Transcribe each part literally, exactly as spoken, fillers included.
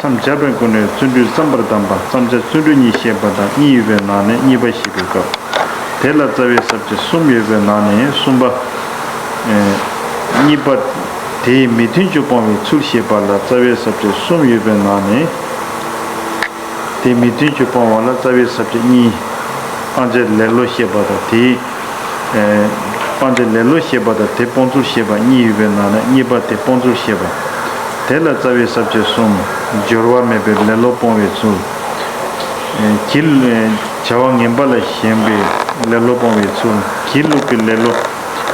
མཚམས་སྦྱར་བའི་སྒོ་ནས་བརྩོན་འགྲུས་བརྩམ་པར་གདམས་པ། བརྩམ་བྱ་བརྩོན་འགྲུས་གཉིས་བཤད་པ་དང་གཉིས་ཡོད་པའི་ནང་ནས་གཉིས་པ་བཤད་པའི་སྐབས། དེ་ལ་རྩ་བའི་ས་བཅད་གསུམ་ཡོད་པའི་ནང་ནས་གསུམ་པ། ཨེ། གཉིས་པ། དེའི་མི་མཐུན་ཕྱོགས་སྤོང་བའི་ཚུལ་བཤད་པ་ལ་རྩ་བའི་ས་བཅད་གསུམ་ཡོད་པའི་ནང་ནས། དེའི་མི་མཐུན་ཕྱོགས་སྤོང་བ་ལ་རྩ་བའི་ས་བཅད་གཉིས། སྤང་བྱའི་ལེ་ལོ་བཤད་པ་དང་དེའི། ཨེ། སྤང་བྱའི་ལེ་ལོ་བཤད་པ་དང་དེ་སྤོང་ཚུལ་བཤད་པ་གཉིས་ཡོད་པའི་ནང་ནས་གཉིས་པ་དེ་སྤོང་ཚུལ་བཤད་པ། དེ་ལ་རྩ་བའི་ས་བཅད་གསུམ། སྦྱོར་བ་མེད་པའི་ལེ་ལོ་སྤོང་བའི་ཚུལ། ཨེ། གྱི། ཨེ། བྱ་བ་ངན་པ་ལ་ཞེན་པའི་ལེ་ལོ་སྤོང་བའི་ཚུལ། སྒྱིད་ལུག་པའི་ལེ་ལོ་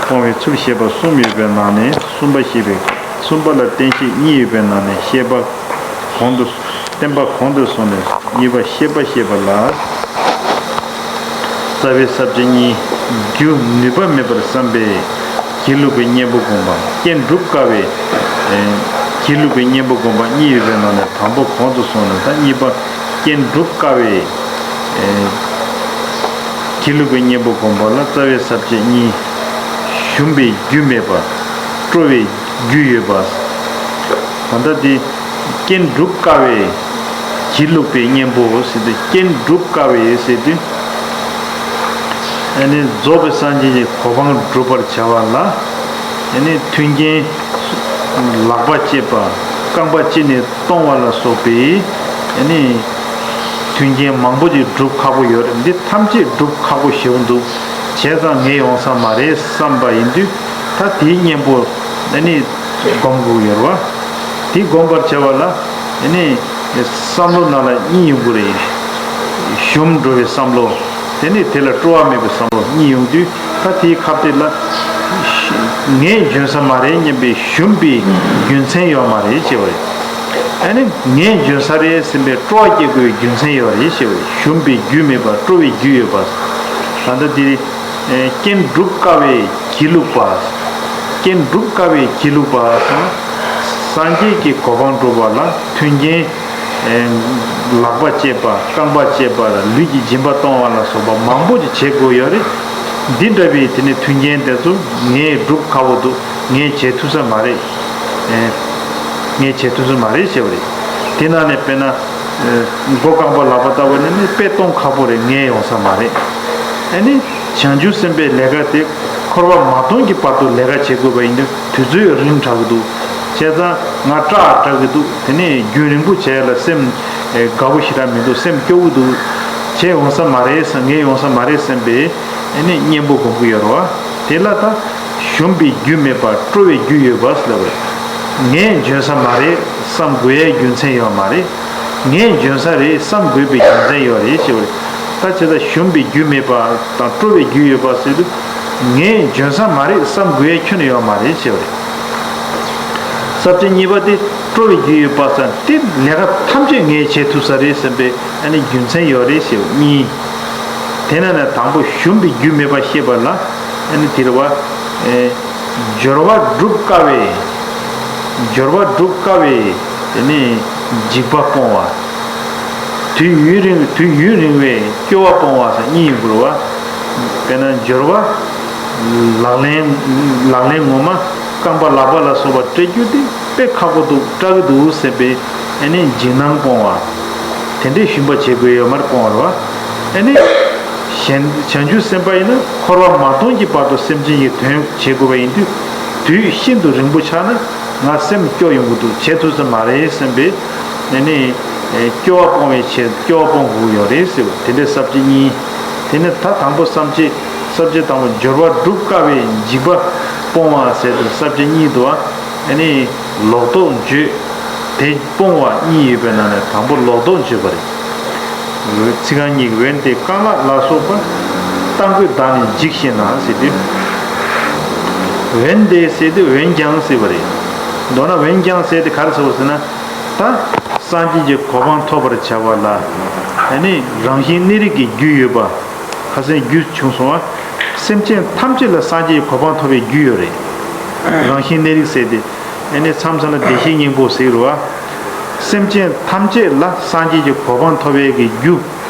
སྤོང་བའི་ཚུལ་བཤད་པ་གསུམ་ཡོད་པའི་ནང་ནས་གསུམ་པ་བཤད་པའི། གསུམ་པ་ལ་བསྟན་བཤད་གཉིས་ཡོད་པའི་ནང་ནས་བཤད་པ་གོང་དུ། བསྟན་པ་གོང་དུ་སོང་ནས་གཉིས་པ་བཤད་པ་བཤད་པ་ལ། རྩ་བའི་ས་བཅད་གཉིས། རྒྱུ་ནུས་པ་མེད་པར་བསམ་པའི་སྒྱིད་ལུག་པའི་གཉེན་པོ་བསྒོམ་པ། རྐྱེན་སྒྲུབ་དཀའ་བའི། ཨེ། སྒྱིད་ལུག་པའི་གཉེན་པོ་བསྒོམ་པ་གཉིས་ཡོད་པའི་ནང་ནས་དང་པོ་གོང་དུ་སོང་ནས་ད་གཉིས་པ། རྐྱེན་སྒྲུབ་དཀའ་བའི། ཨེ། སྒྱིད་ལུག་པའི་གཉེན་པོ་བསྒོམ་པ་ལ་རྩ་བའི་ས་བཅད་གཉིས། ཞུམ་པའི་རྒྱུ་མེད་པ། སྤྲོ་བའི་རྒྱུ་ཡོད་པ། ད་ལྟ་དེ། རྐྱེན་སྒྲུབ་དཀའ་བའི་སྒྱིད་ལུག་པའི་གཉེན་པོ་ཟེར་དུས། རྐྱེན་སྒྲུབ་དཀའ་བའི་ཟེར་དུས། ཨ་ནི་རྫོགས་པའི་སངས་རྒྱས་ཀྱི་གོ་འཕང་སྒྲུབ་པར་བྱ་བ་ལ། ཨ་ནི་མཐུན་རྐྱེན་ལག་པ་བཅད་པ། རྐང་པ་བཅད་ནས་གཏོང་བ་ལ་སོགས་པའི། ཨ་ནི་མཐུན་རྐྱེན་མང་པོ་ཅིག་སྒྲུབ་ཁག་པོ་ཡོད་རེད། འདི་ཐམས་ཅད་སྒྲུབ་ཁག་པོ་ཞེ་པོ་འདུག་བྱས་ཙང་ངས་ཡོང་ས་མ་རེད་བསམ་པ་ཡིན་དུས། ད་དེའི་གཉེན་པོ་ཨ་ནི་སྒོམ་དགོས་ཡོད་རེད་བ། དེ་སྒོམ་པར་བྱ་བ་ལ་ཨ་ནི་བསམ་བློ་ནང་ལ་གཉིས་ཡོང་གི་རེད། ཞུམ་འགྲོ་བའི་བསམ་བློ། དེ་ནས་དེ་ལ་སྤྲོ་བ་མེད་པའི་བསམ་བློ་གཉིས་ཡོང་དུས། ད་དེའི་ཁ་གཏད་ལ། ངས་འཇོན་ས་མ་རེད་སྙམ་པའི་ཞུམ་པའི་རྒྱུ་མཚན་ཡོད་མ་རེད་ཅེས་པ་རེད། ཨ་ནི་ངས་འཇོན་ས་རེད་སེམས་པའི་སྤྲོ་བ་སྐྱེ་དགོས་པའི་རྒྱུ་མཚན་ཡོད་རེད་ཅེས་པ་རེད། ཞུམ་པའི་རྒྱུ་མེད་པ་སྤྲོ་བའི་རྒྱུ་ཡོད་པ། ད་ལྟ་དེ་རེད། རྐྱེན་སྒྲུབ་དཀའ་བའི་སྒྱིད་ལུག་པ། རྐྱེན་སྒྲུབ་དཀའ་བའི་སྒྱིད་ལུག་པ་ཟེར་ན། སངས་རྒྱས་ཀྱི་གོ་འཕང་སྒྲུབ་པ་ལ་མཐུན་རྐྱེན། ལག་པ་བཅད་པ། རྐང་པ་བཅད་པ། ལུས་ཀྱི་སྦྱིན་པ་གཏོང་བ་ལ་སོགས་པ་མང་པོ་ཅིག་བྱེད་དགོས་ཡོད་རེད། འདི་འདྲ་བའི་དེ་ནི་མཐུན་རྐྱེན་དེ་ཚོ་ངས་སྒྲུབ་ཁག་པོ་འདུག་ངས་བྱེད་ཐུབ་ས་མ་རེད། ངས་བྱེད་ཐུབ་ས་མ་རེད་ཞེས་པ་རེད། དེ་ནང་ནས་དཔེར་ན། མགོ་རྐང་པ་ལག་པ་ལྟ་བུ་ནི་ནི་དཔེ་གཏོང་ཁག་པོ་རེད། ངས་ཡོང་ས་མ་རེད། ཨ་ནི། བྱང་ཆུབ་སེམས་དཔའི་ལས་ཀ་དེ་འཁོར་བ་མ་སྟོངས་ཀྱི་བར་དུ་ལས་ཀ་བྱེད་དགོས་པ་ཡིན་དུས་དུས་ཚོད་རིང་དྲགས་ཀྱི་འདུག་བྱས་ཙང་ང་སྐྲག་སྐྲག་གི་འདུག་དེ་ནས་རྒྱུན་རིང་པོ་བྱས་ལ་སེམས་དགའ་པོ་ཞེ་དྲག་མི་འདུག་སེམས་སྐྱོ་བོ་འདུག་བྱས་ཡོང་ས་མ་རེད་ཟེར། ངས་ཡོང་ས་མ་རེད་བསམ་པའི་ཨ་ནི་གཉེན་པོ་སྒོམ་གྱི་ཡོད་རེད་བ། དེ་ལ་ད་ཞུམ་པའི་རྒྱུ་མེད་པར་སྤྲོ་བའི་རྒྱུ་ཡོད་པ་ཟེར་ལབ་པ་རེད། ངས་འཇོན་ས་མ་རེད་བསམ་དགོས་ཡའི་རྒྱུ་མཚན་ཡོད་མ་རེད། ངས་འཇོན་ས་རེད་བསམ་དགོས་པའི་རྒྱུ་མཚན་ཡོད་རེད་ཅེས་པ་རེད། ད་བྱས་ཙང་ཞུམ་པའི་རྒྱུ་མེད་པ་དང་སྤྲོ་བའི་རྒྱུ་ཡོད་པ་ཟེར་དུས། ངས་འཇོན་ས་མ་རེད་བསམ་དགོས་ཡ་ཁྱོན་ནས་ཡོད་མ་རེད་ཅེས་པ་རེད། ས་བཅད་གཉིས་པ་དེ་སྤྲོ་བའི་རྒྱུ་ཡོད་པ་ཙམ་དེ་ལས་ཀ་ཐམས་ཅད་ངས་བྱེད་ཐུབ་ས་རེད་བསམ་པའི་ཨ་ནི་རྒྱུ་མཚན་ཡོད་རེད་ཅེས་པ་གཉིས། དེ་ནས་ནི་དང་པོ་ཞུམ་པའི་རྒྱུ་མེད་པ་ཤེས་པ་ལ་ཨ་ནི་དེ་རེད་བ། སྦྱོར་བ་སྒྲུབ་དཀའ་བའི། སྦྱོར་བ་སྒྲུབ་དཀའ་བའི་དེ་ནི་འཇིགས་པ་སྤོང་བ། དུས་ཡུན་རིང་དུས་ཡུན་རིང་བའི་སྐྱོ་བ་སྤོང་བ་ཟེར་གཉིས་ཡོང་གི་རེད་བ། དཔེར་ན་སྦྱོར་བ། ལག་ལེན། ལག་ལེན་ངོ་མ་རྐང་པ་ལག་པ་ལ་སོགས་པ་སྤྲད་རྒྱུ་དེ་དཔེ་ཁག་པོ་འདུག་སྐྲག་གི་འདུག་ཟེར་བའི་ཨ་ནི་འཇིགས་སྣང་སྤོང་བ། དེ་འདྲའི་ཞུམ་པ་བྱེད་དགོས་ཡོད་མ་རེད་སྤོང་བ་རེད་བ། ཨ་ནི། གཞན་བྱང་ཆུབ་སེམས་དཔའ་ཡིན་ན་འཁོར་བ་མ་སྟོངས་ཀྱི་བར་དུ་སེམས་ཅན་གྱི་དོན་བྱེད་དགོས་པ་ཡིན་དུས། དུས་ཤིན་ཏུ་རིང་པོ་ཆགས་ན་ང་སེམས་སྐྱོ་ཡོང་གི་འདུག་བྱེད་ཐུབ་ས་མ་རེད་བསམ་པའི་ཨ་ནི། སྐྱོ་བ་སྤོང་བའི་ཆེད་སྐྱོ་བ་སྤོང་དགོས་ཡོད་རེད་ཟེར་བ་དེ་འདྲའི་ས་བཅད་གཉིས། དེ་ནས་ད་དང་པོ་བསམ་བྱེད་ས་བཅད་དང་པོ་སྦྱོར་བ་སྒྲུབ་དཀའ་བའི་འཇིགས་པ་སྤོང་བ་ཟེར་དུས་ས་བཅད་གཉིས་འདུག་བ། ཨ་ནི་ལོག་རྟོག་བརྗོད། དེ་སྤོང་བ་གཉིས་ཡོད་པའི་ནང་ནས་དང་པོ་ལོག་རྟོག་བརྗོད་པ་རེད། ཚིག་རྐང་གཉིས་ཀྱི་འོན་ཏེ་རྐང་ལག་ལ་སོགས་པ། རྟ་མགོས་བདག་ནི་འཇིགས་ཤེ་ན་ཟེར་དུས། འོན་ཏེ་ཟེར་དུས་འོན་ཀྱང་ཟེར་བ་རེད། མདོར་ན་འོན་ཀྱང་ཟེར་དེ་ག་རེ་ཟེར་བ་ཟེར་ན། ད་སངས་རྒྱས་ཀྱི་གོ་འཕང་ཐོབ་པར་བྱ་བ་ལ། ཨ་ནི་རང་བཞིན་གནས་རིགས་ཀྱི་རྒྱུ་ཡོད་པ། ཁ་སང་རྒྱུ་བྱུང་སོང་བ། སེམས་ཅན་ཐམས་ཅད་ལ་སངས་རྒྱས་ཀྱི་གོ་འཕང་ཐོབ་པའི་རྒྱུ་ཡོད་རེད། རང་བཞིན་གནས་རིགས་ཟེར་ཏེ། ཨ་ནི་མཚམས་མཚམས་ལ་བདེ་གཤེགས་སྙིང་པོ་ཟེར་རོ། སེམས་ཅན་ཐམས་ཅད་ལ་སངས་རྒྱས་ཀྱི་གོ་འཕང་ཐོབ་པའི་གི་རྒྱུ།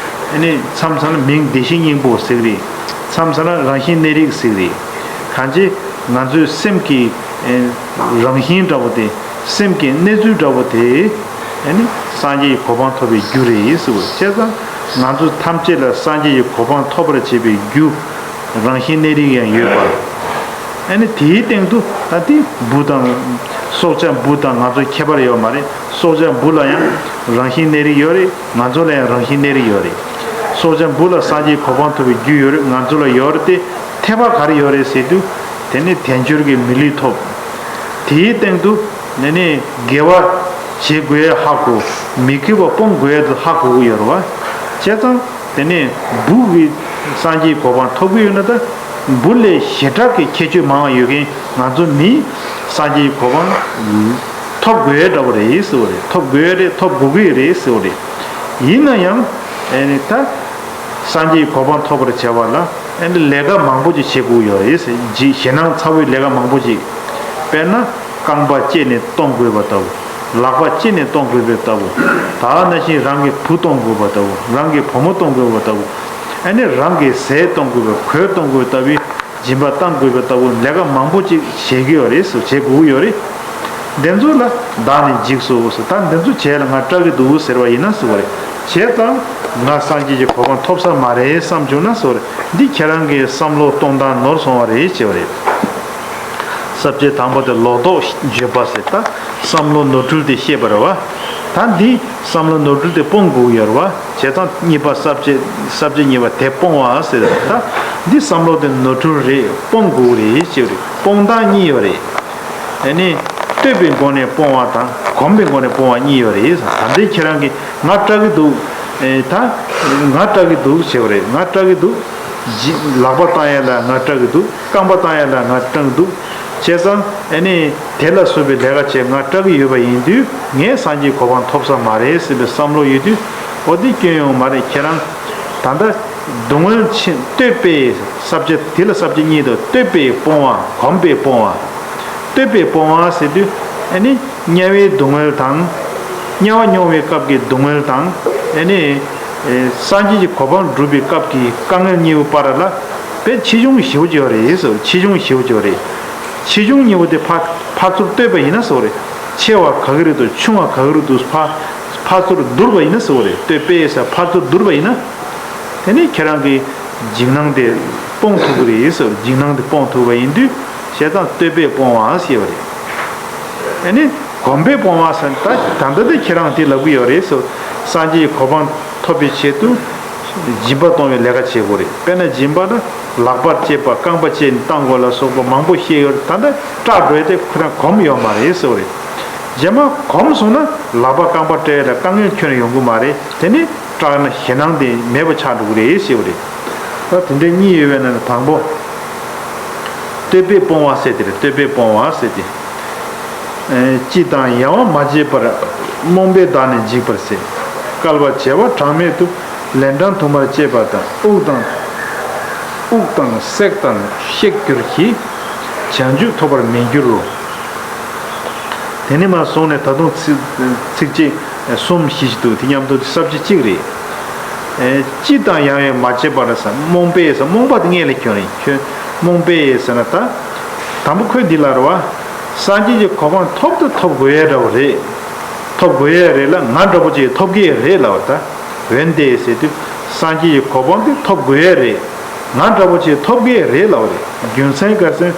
ཨ་ནི་མཚམས་མཚམས་ལ་མིང་བདེ་གཤེགས་སྙིང་པོ་ཟེར་རེད། མཚམས་མཚམས་ལ་རང་བཞིན་གནས་རིགས་ཟེར་རེད། གང་ཅི་ང་ཚོའི་སེམས་ཀྱི་རང་བཞིན་འདྲ་བོ་དེ། སེམས་ཀྱི་གནས་ཚུལ་འདྲ་བོ་དེ། ཨ་ནི་སངས་རྒྱས་ཀྱི་གོ་འཕང་ཐོབ་པའི་རྒྱུ་རེད་ཟེར་བ། བྱས་ཙང་ང་ཚོ་ཐམས་ཅད་ལ་སངས་རྒྱས་ཀྱི་གོ་འཕང་ཐོབ་པར་བྱེད་པའི་རྒྱུ་རང་བཞིན་གནས་རིགས་ཡང་ཡོད་པ། ཨ་ནི་དེའི་སྟེང་དུ་ད་དེ་འབུ་དང་། སྲོག་ཆགས་འབུ་དང་ང་ཚོ་ཁྱད་པར་ཡོད་མ་རེད། སྲོག་ཆགས་འབུ་ལ་ཡང་རང་བཞིན་གནས་རིགས་ཡོད་རེད། ང་ཚོ་ལ་ཡང་རང་བཞིན་གནས་རིགས་ཡོད་རེད། སྲོག་ཆགས་འབུ་ལ་སངས་རྒྱས་གོ་འཕང་ཐོབ་པའི་རྒྱུ་ཡོད་རེད། ང་ཚོ་ལ་ཡོད་རེད་དེ། ཐེག་པ་ག་རེ་ཡོད་རེད་ཟེར་དུས། དེ་ནི་དལ་འབྱོར་གྱི་མི་ལུས་ཐོབ། དེའི་སྟེང་དུ་ནི་ནི་དགེ་བ་བྱེད་དགོས་ཧ་གོ། མི་དགེ་བ་སྤོང་དགོས་དུ་ཧ་གོ་གི་ཡོད་རེད་བ། བྱས་ཙང་དེ་ནས་འབུ་གི་སངས་རྒྱས་གོ་འཕང་ཐོབ་ཀྱི་ཡོད་ན། ད་འབུ་ལས་ཞེ་དྲག་གི་ཁྱད་ཆོས་མང་བ་ཡོད་མཁན་ང་ཚོ་མིས་སངས་རྒྱས་གོ་འཕང་ཐོབ་དགོས་འདྲ་བོ་རེད་ཟེར་བ་རེད། ཐོབ་དགོས་རེད། ཐོབ་དགོས་ཀྱི་རེད་ཟེར་བ་རེད། ཡིན་ན་ཡང་ཨེ་ནི་ད་སངས་རྒྱས་གོ་འཕང་ཐོབ་པར་བྱ་བ་ལ་ཨེ་ནི་ལས་ཀ་མང་པོ་ཅིག་བྱེད་དགོས་ཡོད་རེད་ཟེར། ཞེ་སྣང་ཚ་བོའི་ལས་ཀ་མང་པོ་ཅིག། དཔེར་ན་རྐང་པ་བཅད་ནས་གཏོང་དགོས་པ་ལྟ་བུ། ལག་པ་བཅད་ནས་གཏོང་དགོས་པ་ལྟ་བུ། ད་ནང་བཞིན་རང་གི་བུ་གཏོང་དགོས་པ་ལྟ་བུ། རང་གི་བུ་མོ་གཏོང་དགོས་པ་ལྟ་བུ། ཨ་ནི་རང་གི་ཟས་གཏོང་དགོས་པ། གོས་གཏོང་དགོས་པ་ལྟ་བུའི་སྦྱིན་པ་གཏང་དགོས་པ་ལྟ་བུ། ལས་ཀ་མང་པོ་ཅིག་བྱེད་ཀྱི་ཡོད་རེད་ཟེར། བྱེད་དགོས་ཀྱི་ཡོད་རེད། འདི་ཚོ་ལ་བདག་ནི་འཇིགས་སོ་ཟེར། ད་འདི་ཚོ་བྱས་ལ་ང་སྐྲག་གི་འདུག་ཟེར་བ་ཡིན་ན་ཟེར་བ་རེད། བྱས་ཙང་ང་སངས་རྒྱས་ཀྱི་གོ་འཕང་ཐོབ་ས་མ་རེད་བསམ་བྱུང་ན་ཟེར་བ་རེད། འདི་ཁྱེད་རང་གི་བསམ་བློ་གཏོང་སྟངས་ནོར་སོང་བ་རེད་ཅེས་པ་རེད། ས་བཅད་དང་པོ་དེ་ལོག་རྟོག་བརྗོད་པ་ཟེར། ད་བསམ་བློ་ནོར་འཁྲུལ་དེ་བཤད་པ་རེད་བ། ད་འདི་བསམ་བློ་ནོར་འཁྲུལ་དེ་སྤོང་དགོས་ཀྱི་ཡོད་རེད་བ། བྱས་ཙང་གཉིས་པ་ས་བཅད། ས་བཅད་གཉིས་པ་དེ་སྤོང་བ་ཟེར། ད་འདི་བསམ་བློ་དེ་ནོར་འཁྲུལ་རེད། སྤོང་དགོས་རེད་ཅེས་པ་རེད། སྤོང་སྟངས་གཉིས་ཡོད་རེད། ཨ་ནི་བསྟོད་པའི་སྒོ་ནས་སྤོང་བ་དང་གོམས་པའི་སྒོ་ནས་སྤོང་བ་གཉིས་ཡོད་རེད། ད་འདི་ཁྱེད་རང་གིས་ང་སྐྲག་གི་འདུག། ཨེ་ད་ང་སྐྲག་གི་འདུག་ཟེར་བ་རེད། ང་སྐྲག་གི་འདུག། ལག་པ་བཏང་ཡ་ལ་ང་སྐྲག་གི་འདུག། རྐང་པ་བཏང་ཡ་ལ་ང་སྐྲག་གི་འདུག། བྱས་ཙང་ཨ་ནི་དེ་ལ་སོགས་པའི་ལས་ཀ་བྱས་ང་སྐྲག་གི་ཡོད་པ་ཡིན་དུས། ངས་སངས་རྒྱས་གོ་འཕང་ཐོབ་ས་མ་རེད་ཟེར་བའི་བསམ་བློ་ཡོད་དུས། འོ་དེ་སྐྱོན་ཡོང་མ་རེད། ཁྱེད་རང་ད་ལྟ་སྡུག་བསྔལ་ཆེན། བསྟོད་པའི་ས་བཅད་དེ་ལ་ས་བཅད་གཉིས་དང་། བསྟོད་པའི་སྤོང་བ། གོམས་པའི་སྤོང་བ། བསྟོད་པའི་སྤོང་བ་ཟེར་དུས་ཨ་ནི་དམྱལ་བའི་སྡུག་བསྔལ་དང་། དམྱལ་བ་མྱོང་བའི་སྐབས་ཀྱི་སྡུག་བསྔལ་དང་། ཨ་ནི་སངས་རྒྱས་ཀྱི་གོ་འཕང་སྒྲུབ་པའི་སྐབས་ཀྱི་དཀའ་ངལ་གཉིས་པོ་བར་ལ་དཔེ་ཆེ་ཆུང་ཞེ་པོ་ཅིག་ཡོད་རེད་ཟེར། ཆེ་ཆུང་ཞེ་པོ་ཅིག་ཡོད་རེད། ཆེ་ཆུང་གཉིས་པོ་དེ་ཕར་ཕར་ཚུར་བསྟོད་པ་ཡིན་ན་ཟེར་བ་རེད། ཆེ་བ་ག་གི་རེད་འདུག། ཆུང་བ་ག་གི་རེད་འདུག། ཕར་ཕར་ཚུར་བསྡུར་བ་ཡིན་ན་ཟེར་བ་རེད། བསྟོད་པའི་ས་ཕར་ཚུར་བསྡུར་བ་ཡིན་ན། དེ་ནས་ཁྱེད་རང་གི་འཇིགས་སྣང་དེ་སྤོང་ཐུབ་ཀྱི་རེད་ཟེར། འཇིགས་སྣང་དེ་སྤོང་ཐུབ་པ་ཡིན་དུས། བྱས་ཙང་བསྟོད་པས་སྤོང་བ་ཞེས་པ་རེད། ཨ་ནི་གོམས་པས་སྤོང་བ་ཟེར། ད་ད་ལྟ་དེ་ཁྱེད་རང་དེ་ལབ་ཀྱི་ཡོད་རེད་ཟེར། སངས་རྒྱས་ཀྱི་གོ་འཕང་ཐོབ་པའི་ཆེད་དུ་སྦྱིན་པ་གཏོང་བའི་ལས་ཀ་བྱེད་དགོས་རེད། དཔེར་ན་སྦྱིན་པ་ལ་ལག་པ་བཅད་པ། རྐང་པ་བཅད་ནས་བཏང་དགོས་ལ་སོགས་པ་མང་པོ་བཤད་ཡོད་རེད། ད་ལྟ་སྐྲག་འགྲོ་ཡ་དེ་ཁོ་རང་གོམས་ཡོད་མ་རེད་ཟེར་བ་རེད། རྗེས་མ་གོམས་སོང་ན་ལག་པ་རྐང་པ་བཅད་ཡ་ལ་དཀའ་ངལ་ཁྱོན་ནས་ཡོང་གི་མ་རེད། དེ་ནི་སྐྲག་ན་ཞེད་སྣང་དེ་མེད་པ་ཆགས་འགྲོ་གི་རེད་ཞེས་པ་རེད། ད་དེ་འདྲའི་གཉིས་ཡོད་པའི་ནང་ནས་དང་པོ། བསྟོད་པས་སྤོང་བ་ཟེར་དེ་རེད། བསྟོད་པས་སྤོང་བ་ཟེར་དེ། ཨེ་སྤྱི་དང་ཡལ་བ་མ་བྱས་པར། རྨོངས་པས་བདག་ནི་འཇིགས་པར་ཟད། བསྐལ་པ་བྱེ་བ་གྲངས་མེད་དུ། ལན་གྲངས་དུ་མར་བཅད་པ་དང་། དབུགས་དང་། དབུགས་དང་བསྲེགས་དང་གཤེགས་གྱུར་ཅིག། བྱང་ཆུབ་ཐོབ་པར་མི་འགྱུར་རོ། དེ་ནས་མར་བཟུང་ནས་ད་དུང་ཚིག་ཚིགས་བཅད་གསུམ་བཞི་ཞིག་འདུག། དེ་མཉམ་དུ་ས་བཅད་གཅིག་རེད། ཨེ་སྤྱི་དང་ཡལ་བས་མ་བྱས་པར་ཟེར། རྨོངས་པས་ཟེར། རྨོངས་པ་དེ་སྔོན་ལ་ཁྱོད་རེད། ཁྱོད་རྨོངས་པས་ཟེར་ན་ད། དང་པོ་ཁོས་འདི་ལབ་རེད་བ། སངས་རྒྱས་ཀྱི་གོ་འཕང་ཐོབ་དང་ཐོབ་དགོས་ཡས་འདྲ་བོ་རེད། ཐོབ་དགོས་ཡས་རེད་ལ་ང་འདྲ་པོ་ཅིག་ཐོབ་ཀྱི་ཡས་རེད་ལབ་པ་ད། འོན་ཏེ་ཟེར་དུས་སངས་རྒྱས་ཀྱི་གོ་འཕང་དེ་ཐོབ་དགོས་ཡས་རེད། ང་འདྲ་པོ་ཅིག་ཐོབ་ཀྱི་ཡས་རེད་ལབ་པ་རེད། རྒྱུ་མཚན་ག་རེ་ཟེར་ན།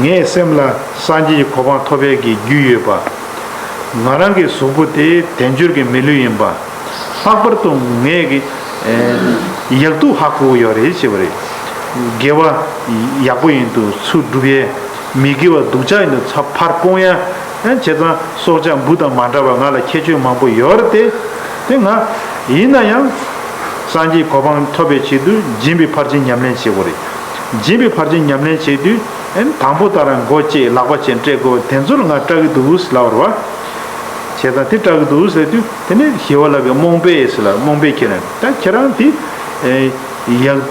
ངའི་སེམས་ལ་སངས་རྒྱས་ཀྱི་གོ་འཕང་ཐོབ་ཡས་ཀྱི་རྒྱུ་ཡོད་པ། ང་རང་གི་གཟུགས་པོ་དེ་དལ་འབྱོར་གྱི་མི་ལུས་ཡིན་པ། ལྷག་པར་དུ་ངས་ཀྱི་ཡག་སྡུག་ཧ་གོ་གི་ཡོད་རེད་ཅེས་པ་རེད། དགེ་བ་ཡག་པོ་ཡིན་དུས་ཚུར་སྒྲུབ་ཡས། མི་དགེ་བ་སྡུག་ཅག་ཡིན་དུས་ཚུར་ཕར་སྤོང་ཡ། བྱས་ཙང་སྲོག་ཆགས་འབུ་དང་མ་འདྲ་བ་ང་ལ་ཁྱད་ཆོས་མང་པོ་ཡོད་རེད་དེ། དེ་ང་ཡིན་ན་ཡང་སངས་རྒྱས་གོ་འཕང་ཐོབ་པའི་ཆེད་དུ་སྦྱིན་པའི་ཕར་ཕྱིན་ཉམས་ལེན་བྱེད་དགོས་རེད། སྦྱིན་པའི་ཕར་ཕྱིན་ཉམས་ལེན་བྱེད་དུས་དང་པོ་ལྟར་མགོ་བཅད་ལག་པ་བཅད་སྤྲད་དགོས་པ་དེ་ཚོར་ང་སྐྲག་གི་འདུག་ལབ་པ་རེད་བ། བྱས་ཙང་དེ་སྐྲག་གི་འདུག་ཟེར་དུས་དེ་ནས་ཞི་བ་ལྷ་གིས་རྨོངས་པས་ཟེར་ལ། རྨོངས་པས་ཁྱེད་རང་ད་ཁྱེད་རང་དེ་ཡང་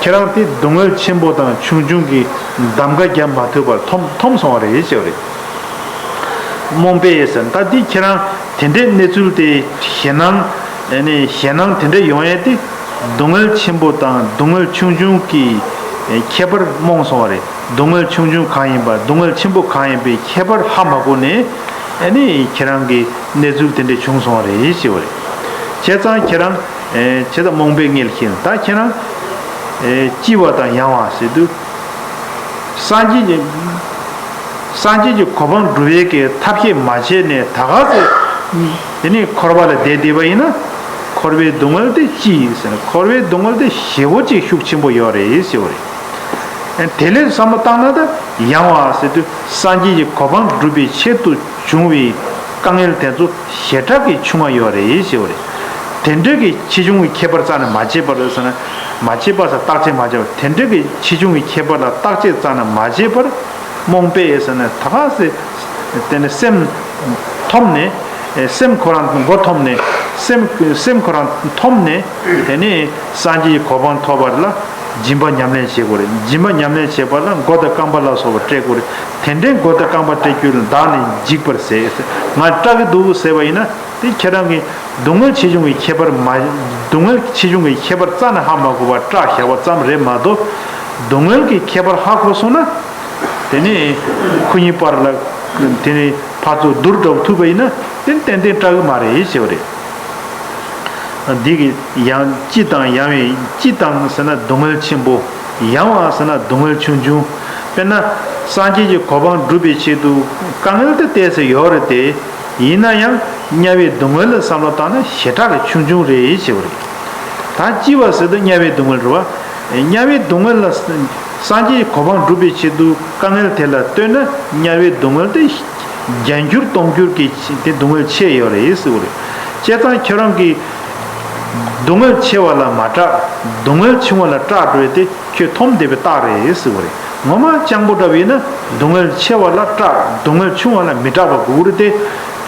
ཁྱེད་རང་དེ་སྡུག་བསྔལ་ཆེན་པོ་དང་ཆུང་ཆུང་གི་གདམ་ག་རྒྱབ་མ་ཐུབ་པར་འཐོམ་འཐོམ་སོང་བ་རེད་ཟེར་བ་རེད། རྨོངས་པས་ཟེར་ད་དེ་ཁྱེད་རང་དེ་འདྲའི་གནས་ཚུལ་དེ་ཞེད་སྣང་ཨ་ནི་ཞེད་སྣང་དེ་འདྲ་ཡོང་ཡས་དེ་སྡུག་བསྔལ་ཆེན་པོ་དང་སྡུག་བསྔལ་ཆུང་ཆུང་གི་ཁྱད་པར་རྨོངས་སོང་བ་རེད། སྡུག་བསྔལ་ཆུང་ཆུང་གང་ཡིན་པ་སྡུག་བསྔལ་ཆེན་པོ་གང་ཡིན་པའི་ཁྱད་པར་ཧ་མ་གོ་ནས་ ཨ་ནི་ཁྱེད་རང་གི་གནས་ཚུལ་དེ་འདྲ་བྱུང་སོང་བ་རེད་ཞེས་པ་རེད། བྱས་ཙང་ཁྱེད་རང་ཨེ་བྱས་ཙང་རྨོངས་པའི་མངལ་ཞེས། ད་ཁྱེད་རང་ཨེ་ལྕི་བ་དང་ཡང་བ་ཟེར་དུས། སངས་རྒྱས་ཀྱི་སངས་རྒྱས་ཀྱི་གོ་འཕང་སྒྲུབ་པའི་གི་ཐབས་ཤེས་མ་བྱས་ནས་ད་ག་ཚོད་དེ་ནས་འཁོར་བ་ལ་བསྡད་བསྡད་པ་ཡིན་ན། འཁོར་བའི་སྡུག་བསྔལ་དེ་ལྕི་ཡིན་ཟེར་ན། འཁོར་བའི་སྡུག་བསྔལ་དེ་ཞེ་པོ་ཅིག་ཤུགས་ཆེན་པོ་ཡོད་རེད་ཟེར་བ་རེད། དེ་ལས་བསམ་བློ་བཏང་ན་ད་ཡང་བ་ཟེར་དུས་སངས་རྒྱས་ཀྱི་གོ་འཕང་སྒྲུབ་པའི་ཆེད་དུ་བྱུང་བའི་དཀའ་ངལ་དེ་ཚོ་ཞེ་དྲག་གི་ཆུང་བ་ཡོད་རེད་ཞེས་པ་རེད། དེ་འདྲ་གི་ཆེ་ཆུང་གི་ཁྱད་པར་རྩ་ནས་མ་ཕྱེ་བར་ཟེར་ན། མ་ཕྱེ་བ་ཟེར་བརྟག་དཔྱད་མ་བྱས་པར་དེ་འདྲ་གི་ཆེ་ཆུང་གི་ཁྱད་པར་ལ་བརྟག་དཔྱད་རྩ་ནས་མ་བྱས་པར་རྨོངས་པས་ཟེར་ན། ད་ག་ཟེ་དེ་ནི་སེམས་འཐོམས་ནས། སེམས་ཁོ་རང་མགོ་འཐོམས་ནས། སེམས་སེམས་ཁོ་རང་འཐོམས་ནས། དེ་ནས་སངས་རྒྱས་ཀྱི་གོ་འཕང་ཐོབ་པ་ལ་སྦྱིན་པ་ཉམས་ལེན་བྱེད་དགོས་རེད། སྦྱིན་པ་ཉམས་ལེན་བྱེད་པ་ལ་མགོ་དང་རྐང་པ་ལ་སོགས་པ་སྤྲད་དགོས་རེད། དེ་འདྲའི་མགོ་དང་རྐང་པ་སྤྲད་རྒྱུ་ལ་བདག་ནི་འཇིགས་པར་ཟད། ང་སྐྲག་གི་འདུག་ཟེར་བ་ཡིན་ན། དེ་ཁྱེད་རང་གི་སྡུག་བསྔལ་ཆེ་ཆུང་གི་ཁྱད་པར་མ། སྡུག་བསྔལ་ཆེ་ཆུང་གི་ཁྱད་པར་རྩ་ནས་ཧ་མ་གོ་བར་སྐྲག་བཞག་པ་ཙམ་རེད་མ་གཏོགས། སྡུག་བསྔལ་གྱི་ཁྱད་པར་ཧ་གོ་སོང་ན། དེ་ནས་ཁོ་གཉིས་བར་ལ་དེ་ནས་ཕར་ཚུར་བསྡུར་འདྲ་པོ་ཐུབ་པ་ཡིན་ན། དེ་ཏན་ཏན་སྐྲག་གི་མ་རེད་ཞེས་པ་རེད། འདི་གི་ཡང་ལྕི་དང་ཡང་བའི། ལྕི་དང་ཟེར་ན་སྡུག་བསྔལ་ཆེན་པོ། ཡང་བ་ཟེར་ན་སྡུག་བསྔལ་ཆུང་ཆུང་། དཔེར་ན་སངས་རྒྱས་ཀྱི་གོ་འཕང་སྒྲུབ་པའི་ཆེད་དུ་དཀའ་ངལ་དེ་ཏོག་ཙམ་ཡོད་རེད་དེ། ཡིན་ན་ཡང་དམྱལ་བའི་སྡུག་བསྔལ་ལ་བསམ་བློ་བཏང་ན་ཞེ་དྲག་གི་ཆུང་ཆུང་རེད་ཞེས་པ་རེད། ད་ལྕི་བ་ཟེར་དུས་དམྱལ་བའི་སྡུག་བསྔལ་རེད་བ། དམྱལ་བའི་སྡུག་བསྔལ་ལ་སངས་རྒྱས་ཀྱི་གོ་འཕང་སྒྲུབ་པའི་ཆེད་དུ་དཀའ་ངལ་དེ་ལ་ལྟོས་ན། དམྱལ་བའི་སྡུག་བསྔལ་དེ་བརྒྱ་འགྱུར་སྟོང་འགྱུར་གྱི་དེ་སྡུག་བསྔལ་ཆེ་ཡོད་རེད་ཟེར་བ་རེད། བྱས་ཙང་ཁྱོད་རང་གིས་སྡུག་བསྔལ་ཆེ་བ་ལ་མ་སྐྲག་སྡུག་བསྔལ་ཆུང་བ་ལ་སྐྲག་འགྲོ་ཡ་དེ་ཁྱོད་འཐོམ་བསྡད་པའི་རྟགས་རེད་ཟེར་བ་རེད། ངོ་མ་སྤྱང་པོ་འདྲ་བ་ཡིན་ན་སྡུག་བསྔལ་ཆེ་བ་ལ་སྐྲག་སྡུག་བསྔལ་ཆུང་བ་ལ་མི་སྐྲག་པ་དགོས་ཀྱི་རེད་དེ།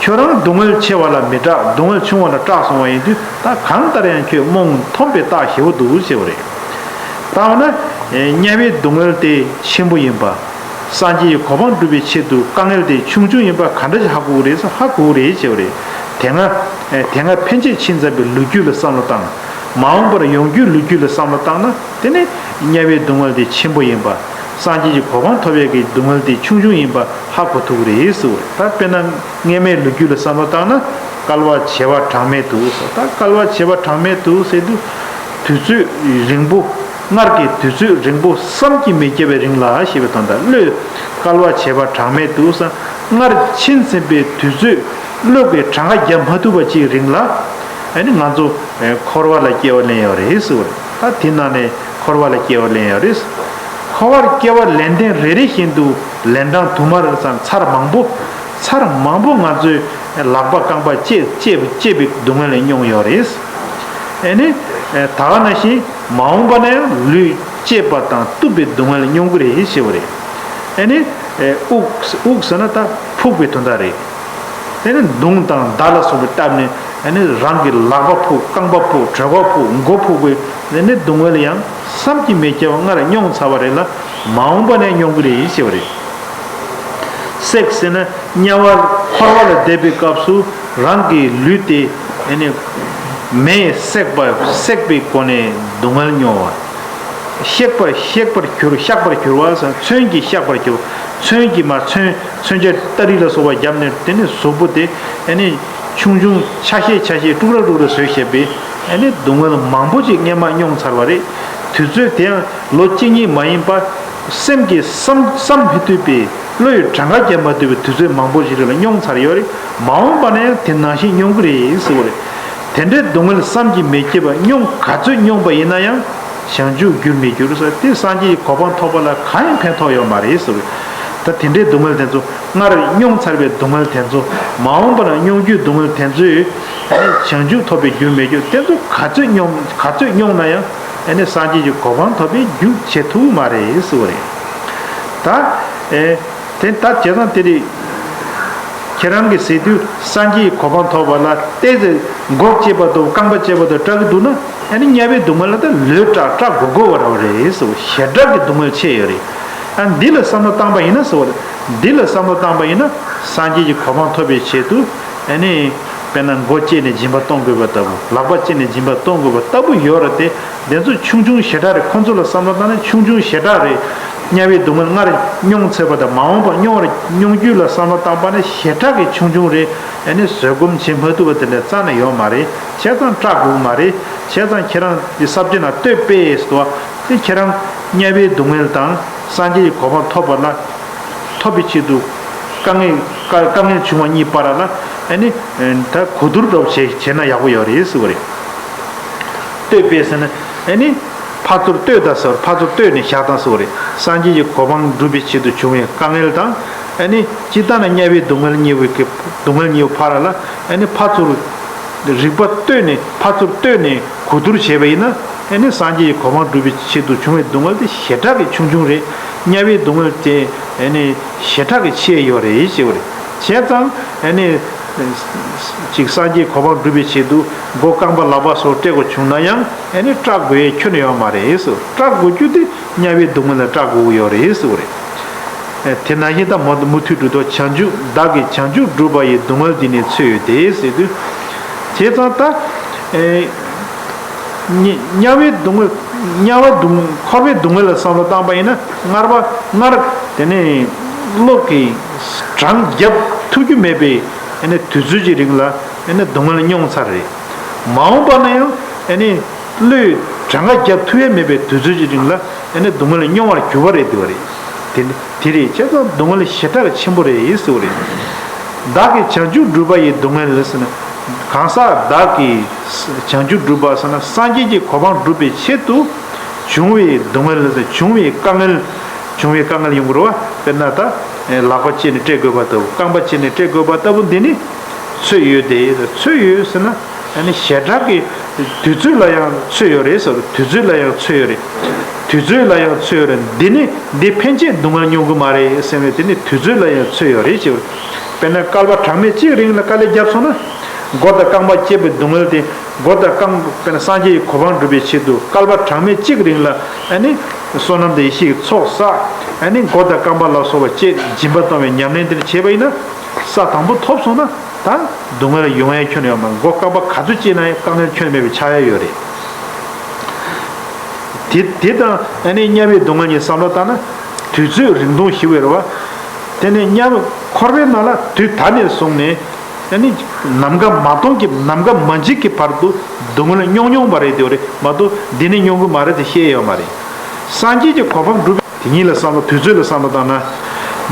ཁྱོད་རང་སྡུག་བསྔལ་ཆེ་བ་ལ་མི་སྐྲག་སྡུག་བསྔལ་ཆུང་བ་ལ་སྐྲག་སོང་བ་ཡིན་དུས། ད་གང་ལྟར་ཡང་ཁྱོད་རྨོངས་འཐོམ་པའི་རྟགས་ཞེ་པོ་འདུག་ཟེར་བ་རེད། ད་འོ་ན། དམྱལ་བའི་སྡུག་བསྔལ་དེ་ཆེན་པོ་ཡིན་པ། སངས་རྒྱས་ཀྱི་གོ་འཕང་སྒྲུབ་པའི་ཆེད་དུ་དཀའ་ངལ་དེ་ཆུང་ཆུང་ཡིན་པ་ག་འདྲ་ཞིག་ཧ་གོ་གི་རེད་ཟེར། ཧ་གོ་གི་རེད་ཟེར་བ་རེད། དེ་སྔ་དེ་སྔ་ཕན་ཆད་ཕྱིན་ཚར་བའི་ལོ་རྒྱུས་ལ་བསམ་བློ་བཏང་། མ་འོངས་པར་ཡོང་རྒྱུའི་ལོ་རྒྱུས་ལ་བསམ་བློ་བཏང་ན། དེ་ནི་དམྱལ་བའི་སྡུག་བསྔལ་དེ་ཆེན་པོ་ཡིན་པ། སངས་རྒྱས་ཀྱི་གོ་འཕང་ཐོབ་ཡས་ཀྱི་སྡུག་བསྔལ་དེ་ཆུང་ཆུང་ཡིན་པ་ཧ་གོ་ཐུབ་ཀྱི་རེད་ཟེར་བ་རེད། ད་དཔེར་ན་སྔས་མའི་ལོ་རྒྱུས་ལ་བསམ་བློ་བཏང་ན། བསྐལ་པ་བྱེ་བ་གྲངས་མེད་དུ་ཟེར། ད་བསྐལ་པ་བྱེ་བ་གྲངས་མེད་དུ་ཟེར་དུས། དུས་ཚོད་རིང་པོ། སྔར་གྱི་དུས་ཚོད་རིང་པོ་བསམ་གྱིས་མི་ཁྱབ་པའི་རིང་ལ་ཞེས་པའི་དོན་དང་། བློས། བསྐལ་པ་བྱེ་བ་གྲངས་མེད་དུ་ཟེར། སྔར་ཕྱིན་ཟིན་པའི་དུས་ཚོད་བློ་གིས་གྲངས་ཀ་རྒྱབ་མ་ཐུབ་པ་ཅིག་རིང་ལ། ཨ་ནི་ང་ཚོ་འཁོར་བ་ལ་སྐྱེ་བ་ལེན་ཡོད་རེད་ཟེར་བ་རེད། ད་དེ་ནང་ནས་འཁོར་བ་ལ་སྐྱེ་བ་ལེན་ཡོད་རེད། འཁོར་བར་སྐྱེ་བ་ལེན་སྟངས་རེ་རེ་བཞིན་དུ་ལན་གྲངས་དུ་མར་ཙམ་ཚར་མང་པོ། ཚར་མང་པོ་ང་ཚོས་ལག་པ་རྐང་པ་བཅད་བཅད་བཅད་པའི་སྡུག་བསྔལ་མྱོང་ཡོད་རེད། ཨ་ནི། ད་ག་ནང་བཞིན་མ་འོངས་པ་ན་ཡང་ལུས་བཅད་པ་དང་གཏུབ་པའི་སྡུག་བསྔལ་མྱོང་གི་རེད་ཞེས་པ་རེད། ཨ་ནི། དབུགས་དབུགས་ཟེར་ན་ད་ཕུག་པའི་དོན་དག་རེད། དེ་ནི་མདུང་དང་མདའ་ལ་སོགས་པའི་བཏབ་ནས། ཨ་ནི་རང་གི་ལག་པ་ཕུག་རྐང་པ་ཕུག་གྲོད་ཁོག་ཕུག་མགོ་ཕུག་པའི་དེ་ནི་སྡུག་བསྔལ་ཡང་བསམ་གྱིས་མི་ཁྱབ་པ་སྔར་མྱོང་ཚར་བ་རེད་ལ། མ་འོངས་པ་ནས་མྱོང་གི་རེད་ཞེས་པ་རེད། བསྲེགས་ཟེར་ན་དམྱལ་བར་འཁོར་བ་ལ་བསྡད་པའི་སྐབས་སུ་རང་གི་ལུས་དེ་ཨ་ནི་མེས་བསྲེགས་པ་བསྲེགས་པའི་སྒོ་ནས་སྡུག་བསྔལ་མྱོང་བ། གཤེགས་པར་གཤེགས་པར་གྱུར། གཤགས་པར་གྱུར་པ་ཟེར། མཚོན་གྱིས་གཤགས་པར་གྱུར། མཚོན་གྱིས་མ་མཚོན། མཚོན་ཆ་སྟ་རི་ལ་སོགས་པ་བརྒྱབ་ནས། དེ་ནི་གཟུགས་པོ་དེ་ཨ་ནི་ཆུང་ཆུང་ཆ་ཤས་ཆ་ཤས་དཀྲུག་ར་དཀྲུག་ར་བཟོས་བྱས་པའི་ཨ་ནི་སྡུག་བསྔལ་མང་པོ་ཅིག་སྔོན་མ་མྱོང་ཚར་བ་རེད། དུས་ཚོད་དེའང་ལོ་གཅིག་གཉིས་མ་ཡིན་པ། སེམས་ཀྱིས་བསམ་བསམ་མི་ཐུབ་པའི། བློ་ཡིས་གྲངས་ཀ་རྒྱབ་མ་ཐུབ་པའི་དུས་ཚོད་མང་པོ་ཞིག་ལ་མྱོང་ཚར་ཡོད་རེད། མ་འོངས་པ་ན་ཡང་དེ་ནང་བཞིན་མྱོང་གི་རེད་ཟེར་བ་རེད། དེ་འདྲའི་སྡུག་བསྔལ་བསམ་གྱིས་མི་ཁྱབ་པ་མྱོང་ག་ཚོད་མྱོང་པ་ཡིན་ན་ཡང་། བྱང་ཆུབ་འགྱུར་མི་འགྱུར་ཟེར། དེ་སངས་རྒྱས་ཀྱི་གོ་འཕང་ཐོབ་པ་ལ་གང་ཡང་ཕན་ཐོགས་ཡོད་མ་རེད་ཟེར་བ་རེད། ད་དེ་འདྲའི་སྡུག་བསྔལ་དེ་ཚོ། སྔར་མྱོང་ཚར་བའི་སྡུག་བསྔལ་དེ་ཚོ། མ་འོངས་པ་ན་མྱོང་རྒྱུའི་སྡུག་བསྔལ་དེ་ཚོས། བྱང་ཆུབ་ཐོབ་པའི་རྒྱུར་མི་འགྱུར། དེ་ཚོ་ག་ཚོད་མྱོང་ག་ཚོད་མྱོང་ན་ཡང་། ཨ་ནི་སངས་རྒྱས་ཀྱི་གོ་འཕང་ཐོབ་པའི་རྒྱུ་བྱེད་ཐུབ་མ་རེད་ཟེར་བ་རེད། ད། ཨེ། དེ་ད་བྱས་ཙང་དེ་རེད། ཁྱེད་རང་གིས་ཟེར་དུས་སངས་རྒྱས་ཀྱི་གོ་འཕང་ཐོབ་པ་ལ་ཏོག་ཙམ་མགོ་བཅད་པ་དང་རྐང་པ་བཅད་པ་དང་སྐྲག་གི་འདུག་ན། ཨ་ནི་དམྱལ་བའི་སྡུག་བསྔལ་ལ་ད་ལོས་སྐྲག་སྐྲག་དགོས་དགོས་པ་རང་རེད་ཟེར་བ། ཞེ་དྲག་གི་སྡུག་བསྔལ་ཆེ་ཡོད་རེད། ཨ། འདི་ལ་བསམ་བློ་བཏང་པ་ཡིན་ན་ཟེར་བ་རེད། འདི་ལ་བསམ་བློ་བཏང་པ་ཡིན་ན། སངས་རྒྱས་ཀྱི་གོ་འཕང་ཐོབ་པའི་ཆེད་དུ། ཨ་ནི། དཔེར་ན་མགོ་བཅད་ནས་སྦྱིན་པ་གཏོང་དགོས་པ་ལྟ་བུ། ལག་པ་བཅད་ནས་སྦྱིན་པ་གཏོང་དགོས་པ་ལྟ་བུ་ཡོད་རེད་དེ། དེ་ཚོ་ཆུང་ཆུང་ཞེ་དྲག་རེད། ཁོ་ཚོ་ལ་བསམ་བློ་བཏང་ན་ཆུང་ཆུང་ཞེ་དྲག་རེད། དམྱལ་བའི་སྡུག་བསྔལ་སྔར་མྱོང་ཚར་བ་དང་མ་འོངས་པ་མྱོང་བར་མྱོང་རྒྱུ་ལ་བསམ་བློ་བཏང་པ་ནི་ཞེ་དྲག་གི་ཆུང་ཆུང་རེད། ཨ་ནི་བཟོད་སྒོམ་བྱེད་མ་ཐུབ་པ་དེ་ལས་རྩ་ནས་ཡོད་མ་རེད། བྱས་ཙང་སྐྲག་དགོས་མ་རེད། བྱས་ཙང་ཁྱེད་རང་གི་ས་བཅད་ནང་བསྟོད་པས་སོ། དེ་ཁྱེད་རང་དམྱལ་བའི་སྡུག་བསྔལ་དང་སངས་རྒྱས་ཀྱི་གོ་འཕང་ཐོབ་པ་ལ་ཐོབ་པའི་ཆེད་དུ་དཀའ་ངལ་དཀའ་དཀའ་ངལ་བྱུང་བ་གཉིས་བར་ལ་ཨ་ནི་ད་གོ་བསྡུར་འདྲ་བོ་བྱས་བྱས་ན་ཡག་པོ་ཡོད་རེད་ཟེར་བ་རེད། བསྟོད་པས་ཟེར་ན་ཨ་ནི། ཕར་ཚུར་བསྟོད་དང་ཟེར་བ་ཕར་ཚུར་བསྟོད་ནས་བཞག་དང་ཟེར་བ་རེད། སངས་རྒྱས་ཀྱི་གོ་འཕང་སྒྲུབ་པའི་ཆེད་དུ་བྱུང་བའི་དཀའ་ངལ་དང་། ཨ་ནི་སྤྱིར་བཏང་ན་དམྱལ་བའི་སྡུག་བསྔལ་གཉིས་པོའི་གི་སྡུག་བསྔལ་གཉིས་པོ་ཕར་ལ་ཨ་ནི་ཕར་ཚུར་རིག་པ་བསྟོད་ནས་ཕར་ཚུར་བསྟོད་ནས་གོ་བསྡུར་བྱས་པ་ཡིན་ན་ཨ་ནི་སངས་རྒྱས་ཀྱི་གོ་འཕང་སྒྲུབ་པའི་ཆེད་དུ་བྱུང་བའི་སྡུག་བསྔལ་དེ་ཞེ་དྲག་གི་ཆུང་ཆུང་རེད། དམྱལ་བའི་སྡུག་བསྔལ་དེ་ཨ་ནི་ཞེ་དྲག་གི་ཆེ་ཡོད་རེད་ཅེས་པ་རེད། བྱས་ཙང་ཨ་ནི། ཅིག་སངས་རྒྱས་གོ་འཕང་སྒྲུབ་པའི་ཆེད་དུ་མགོ་རྐང་པ་ལག་པ་སོགས་བཀྲེས་དགོས་བྱུང་ན་ཡང་ཨ་ནི་སྐྲག་དགོས་ཡས་ཁྱོན་ནས་ཡོད་མ་རེད་ཟེར། སྐྲག་དགོས་རྒྱུ་དེ་དམྱལ་བའི་སྡུག་བསྔལ་ལ་སྐྲག་དགོས་ཀྱི་ཡོད་རེད་ཟེར་བ་རེད། དེ་ནང་བཞིན་ད་མུ་མུ་མཐུད་དུ་བྱང་ཆུབ་བདག་གིས་བྱང་ཆུབ་སྒྲུབ་པ་ཡི་སྡུག་བསྔལ་འདི་ནི་ཚོད་ཡོད་དེ་ཟེར་དུས། བྱས་ཙང་ད། དམྱལ་བའི་སྡུག་བསྔལ། དམྱལ་བ་སྡུག་འཁོར་བའི་སྡུག་བསྔལ་ལ་བསམ་བློ་བཏང་པ་ཡིན་ན་སྔར་བ་སྔར་དེ་ནས་བློ་གི་གྲངས་བརྒྱབ་ཐུབ་རྒྱུ་མེད་པའི་ཨ་ནི་དུས་ཚོད་ཀྱི་རིང་ལ་ཨ་ནི་སྡུག་བསྔལ་མྱོང་ཚར་རེད། མ་འོངས་པ་ན་ཡང་ཨ་ནི་བློས་གྲངས་ཀ་བརྒྱབ་ཐུབ་ཡས་མེད་པའི་དུས་ཚོད་ཀྱི་རིང་ལ་ཨ་ནི་སྡུག་བསྔལ་མྱོང་བར་འགྱུར་བ་རེད་འདུག་བ་རེད། དེ་ནི། དེ་རེད། བྱས་ཙང་སྡུག་བསྔལ་ཞེ་དྲག་ཆེན་པོ་རེད་ཟེར་བ་རེད། བདག་གིས་བྱང་ཆུབ་སྒྲུབ་པ་ཡི་སྡུག་བསྔལ་ཟེར་ན། གང་ཟག་བདག་གིས་བྱང་ཆུབ་སྒྲུབ་པ་ཟེར་ན་སངས་རྒྱས་ཀྱི་གོ་འཕང་སྒྲུབ་པའི་ཆེད་དུ་བྱུང་བའི་སྡུག་བསྔལ་ཟེར། བྱུང་བའི་དཀའ་ངལ། བྱུང་བའི་དཀའ་ངལ་ཡོང་གི་རེད་བ། དཔེར་ན་ད་ལག་པ་བཅད་ནས་བསྐྲད་དགོས་པ་ལྟ་བུ། རྐང་པ་བཅད་ནས་བསྐྲད་དགོས་པ་ལྟ་བུ་འདི་ནི་ཚོད་ཡོད་དེ། ཚོད་ཡོད་ཟེར་ན། ཨ་ནི་ཞེ་དྲག་གི་དུས་ཚོད་ལ་ཡང་ཚོད་ཡོད་རེད་ཟེར། དུས་ཚོད་ལ་ཡང་ཚོད་ཡོད་རེད། དུས་ཚོད་ལ་ཡང་ཚོད་ཡོད་རེད། འདི་ནི་འདི་ཕན་ཆད་སྡུག་བསྔལ་མྱོང་གི་མ་རེད་ཟེར་བས་དེ་ནི་དུས་ཚོད་ལ་ཡང་ཚོད་ཡོད་རེད་ཅེས། དཔེར་ན་སྐལ་པ་གྲངས་མེད་གཅིག་རིང་ལ་དཀའ་ལས་བརྒྱབ་སོང་ན། མགོ་དང་རྐང་པ་བཅད་པའི་སྡུག་བསྔལ་དེ། མགོ་དང་རྐང་དཔེར་ན་སངས་རྒྱས་ཀྱི་གོ་འཕང་སྒྲུབ་པའི་ཆེད་དུ་སྐལ་པ་གྲངས་མེད་གཅིག་རིང་ལ་ཨ་ནི་བསོད་ནམས་དང་ཡེ་ཤེས་ཀྱི་ཚོགས་བསགས། ཨ་ནི་མགོ་དང་རྐང་པ་ལ་སོགས་པ་བཅད་སྦྱིན་པ་གཏོང་བའི་ཉམས་ལེན་དེ་འདྲ་བྱས་པ་ཡིན་ན། ས་དང་པོ་ཐོབ་སོང་ན། ད་སྡུག་བསྔལ་ཡོང་ཡ་ཁྱོན་ཡོད་མ་རེད། མགོ་རྐང་པ་ག་ཚོད་བཅད་ན་ཡང་དཀའ་ངལ་ཁྱོན་མེད་པའི་ཆགས་ཡ་ཡོད་རེད། དེ་དེ་དང་ཨ་ནི་དམྱལ་བའི་སྡུག་བསྔལ་གཉིས་བསམ་བློ་བཏང་ན་དུས་ཚོད་རིང་ཐུང་ཞིག་ཡོད་རེད་བ། དེ་ནས་དམྱལ་བ་འཁོར་བའི་ནང་ལ་དུས་ད་ནས་བཟུང་ནས་ཨ་ནི་ནམ་མཁའ་མ་སྟོང་གི་ནམ་མཁའ་མ་འཇིག་གི་བར་དུ་སྡུག་བསྔལ་མྱོང་མྱོང་བ་རེད་དེ་རེད་མ་གཏོགས་འདི་ནས་མྱོང་གི་མ་རེད་དེ་བཤད་ཡོད་མ་རེད། སངས་རྒྱས་ཀྱི་གོ་འཕང་སྒྲུབ་པའི་དེ་ཉིད་ལ་བསམ་བློ་དུས་ཚོད་ལ་བསམ་བློ་བཏང་ན།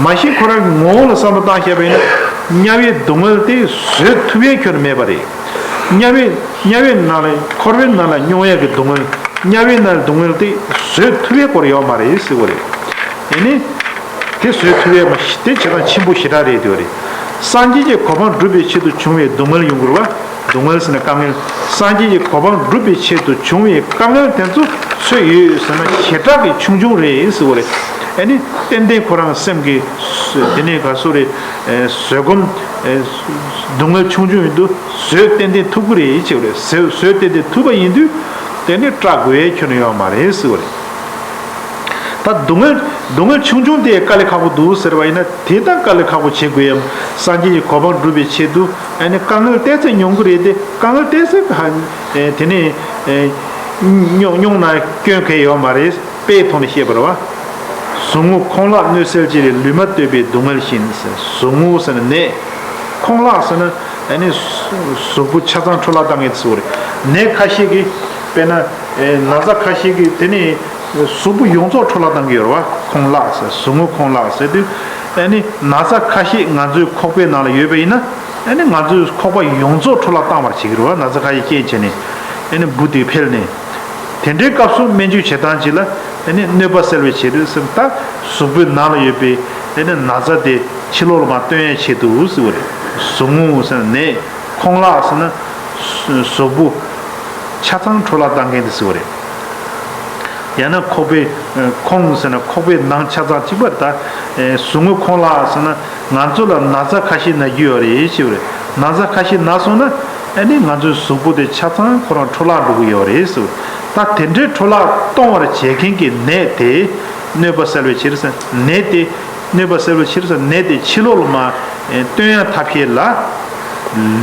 མ་གཞི་ཁོ་རང་གི་ངོ་བོ་ལ་བསམ་བློ་བཏང་བཞག་པ་ཡིན་ན། དམྱལ་བའི་སྡུག་བསྔལ་དེ་བཟོད་ཐུབ་ཡས་ཁྱོན་མེད་པ་རེད། དམྱལ་བའི་དམྱལ་བའི་ནང་ལ་འཁོར་བའི་ནང་ལ་མྱོང་ཡས་ཀྱི་སྡུག་བསྔལ། དམྱལ་བའི་ནང་ལ་སྡུག་བསྔལ་དེ་བཟོད་ཐུབ་ཡས་སྐོར་ཡོད་མ་རེད་ཟེར་བ་རེད། ཡིན་ནའི། དེ་བཟོད་ཐུབ་ཡས་མ་དེ་བྱེད་སྟངས་ཆེན་པོ་ཞེ་དྲག་རེད་དེ་བ་རེད། སངས་རྒྱས་ཀྱི་གོ་འཕང་སྒྲུབ་པའི་ཆེད་དུ་བྱུང་བའི་སྡུག་བསྔལ་ཡོང་གི་རེད་བ། སྡུག་བསྔལ་ཟེར་ན་དཀའ་ངལ། སངས་རྒྱས་ཀྱི་གོ་འཕང་སྒྲུབ་པའི་ཆེད་དུ་བྱུང་བའི་དཀའ་ངལ་དེ་ཚོ་ཚོད་ཡོད་ཟེར་ན་ཞེ་དྲག་གི་ཆུང་ཆུང་རེད་ཟེར་བ་རེད། ཨ་ནི་ཏན་ཏན་ཁོ་རང་སེམས་ཀྱི་དེ་ནས་ག་སོ་རེད། བཟོད་སྒོམ་སྡུག་བསྔལ་ཆུང་ཆུང་ཡིན་དུས་བཟོད་ཏན་ཏན་ཐུབ་ཀྱི་རེད་ཅེས་བ་རེད། བཟོད་བཟོད་ཏན་ཏན་ཐུབ་པ་ཡིན་དུས་དེ་ནི་སྐྲག་དགོས་ཡས་ཁྱོན་ནས་ཡོད་མ་རེད་ཟེར་བ་རེད། ད་སྡུག་བསྔལ་སྡུག་བསྔལ་ཆུང་ཆུང་དེ་དཀའ་ལས་ཁག་པོ་འདུག་ཟེར་བ་ཡིན་ན་དེ་དང་དཀའ་ལས་ཁག་པོ་བྱེད་དགོས་ཡམ། སངས་རྒྱས་ཀྱི་གོ་འཕང་སྒྲུབ་པའི་ཆེད་དུ་ཨ་ནི་དཀའ་ངལ་ཏོག་ཙམ་མྱོང་གི་རེད་དེ། དཀའ་ངལ་ཏོག་ཙམ་ག་དེ་ནས་མྱོང་མྱོང་ན་སྐྱོན་གང་ཡོད་མ་རེད། དཔེའི་ཐོག་ནས་བཤད་པ་རེད་བ། ཟུག་རྔུ་ཁོང་ལག་གནོད་སེལ་ཕྱིར། ལུས་མ་བཏོད་པའི་སྡུག་བསྔལ་བཞིན། ཟུག་རྔུ་ཟེར་ན་ནད། ཁོང་ལག་ཟེར་ན་ཨ་ནི་གཟུགས་པོ་ཆ་ཚང་འཕྲོ་བརླག་བཏང་མཁན་ཚོ་རེད། ནད་ཁ་ཤས་ཀྱིས་དཔེར་ན་ན་ཚ་ཁ་ཤས་ཀྱིས་དེ་ནི། གཟུགས་པོ་ཡོངས་རྫོགས་འཕྲོ་བརླག་བཏང་གི་ཡོད་རེད་བ། ཁོང་ལག་ཟེར་ཟུག་རྔུ་ཁོང་ལག་ཟེར་དུས། ཨ་ནི་ན་ཚ་ཁ་ཤས་ང་ཚོའི་ཁོག་པའི་ནང་ལ་ཡོད་པ་ཡིན་ན། ཨ་ནི་ང་ཚོའི་ཁོག་པ་ཡོངས་རྫོགས་འཕྲོ་བརླག་བཏང་བར་བྱེད་ཀྱི་རེད་བ། ན་ཚ་ཁ་ཤས་རྐྱེན་བྱས་ནས་ཨ་ནི་འབུ་དེ་འཕེལ་ནས། དེ་འདྲའི་སྐབས་སུ་སྨན་བཅོས་བྱེད་སྟངས་ཅིག་ལ་ཨ་ནི་གནོད་པ་སེལ་བའི་ཆེད་དུ་ཟེར་ད་གཟུགས་པོའི་ནང་ལ་ཡོད་པའི་ཨ་ནི་ན་ཚ་དེ་ཕྱི་ལོགས་ལ་མར་བཏོན་ཡའི་ཆེད་དུ་ཟེར་བ་རེད། ཟུག་རྔུ་ཟེར་ན་ནད། ཁོང་ལག་ཟེར་ན་གཟུགས་པོ་ཆ་ཚང་འཕྲོ་བརླག་བཏང་མཁན་དེ་ཟེར་བ་རེད། ཡང་ན་ཁོག་པའི་ཁོང་ཟེར་ན་ཁོག་པའི་ནང་ཆ་ཚང་གཅིག་པར་ད་ཟུག་རྔུ་ཁོང་ལག་ཟེར་ན་ང་ཚོ་ལ་ན་ཚ་ཁ་ཤས་ན་རྒྱུ་ཡོད་རེད་ཞེས་པ་རེད། ན་ཚ་ཁ་ཤས་ན་སོང་ན་ཨ་ནི་ང་ཚོའི་གཟུགས་པོ་དེ་ཆ་ཚང་ཁོ་རང་འཕྲོ་བརླག་འགྲོ་གི་ཡོད་རེད་ཟེར་བ་རེད། ད་དེ་འདྲའི་འཕྲོ་བརླག་གཏོང་བར་བྱེད་མཁན་གྱི་ནད་དེ་གནོད་པ་སེལ་བའི་ཕྱིར་ཟེར་ནད་དེ། གནོད་པ་སེལ་བའི་ཕྱིར་ཟེར་ནད་དེ་ཕྱི་ལོགས་ལ་མར་བཏོན་ཡ་ཐབས་ཤེས་ལ།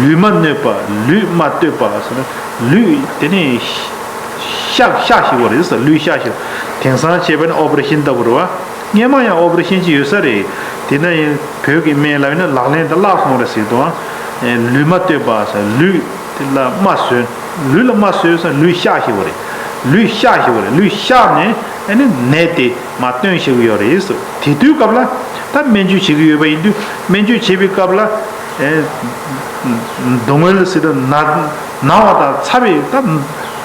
ལུས་མ་གནོད་པ་ལུས་མ་བཏོད་པ་ཟེར་ན་ལུས་དེ་ནི་གཤག་གཤག་ཞིག་པ་རེད་ཟེར། ལུས་གཤག་ཞིག་དེང་སང་བྱས་པ་ནི་ཨོ་པ་རེ་ཤིན་ལྟ་བུ་རེད་བ། སྔས་མ་ཡང་ཨོ་པ་རེ་ཤན་ཅིག་ཡོད་ས་རེད། དེ་ན་ཡང་བོད་ཀྱི་སྨན་ལབ་ན་ལག་ལེན་དུ་བརླག་སོང་རེད་ཟེར་དུས། ཨེ། ལུས་མ་བསྟོད་པ་ཟེར། ལུས་དེ་ལ་རྨ་ཟོས། ལུས་ལ་རྨ་ཟོས་ཟེར། ལུས་གཤགས་ཞེས་པ་རེད། ལུས་གཤགས་ཞེས་པ་རེད། ལུས་གཤགས་ནས་ཨ་ནི་ནད་དེ་མར་བཏོན་བཞག་གི་ཡོད་རེད་ཟེར། དེ་དུས་སྐབས་ལ་ད་སྨན་བཅོས་བྱེད་ཀྱི་ཡོད་པ་ཡིན་དུས། སྨན་བཅོས་བྱེད་པའི་སྐབས་ལ། ཨེ། སྡུག་བསྔལ་ཟེར་དུས་ན། ན་བ་དང་ཚ་བའི་ད།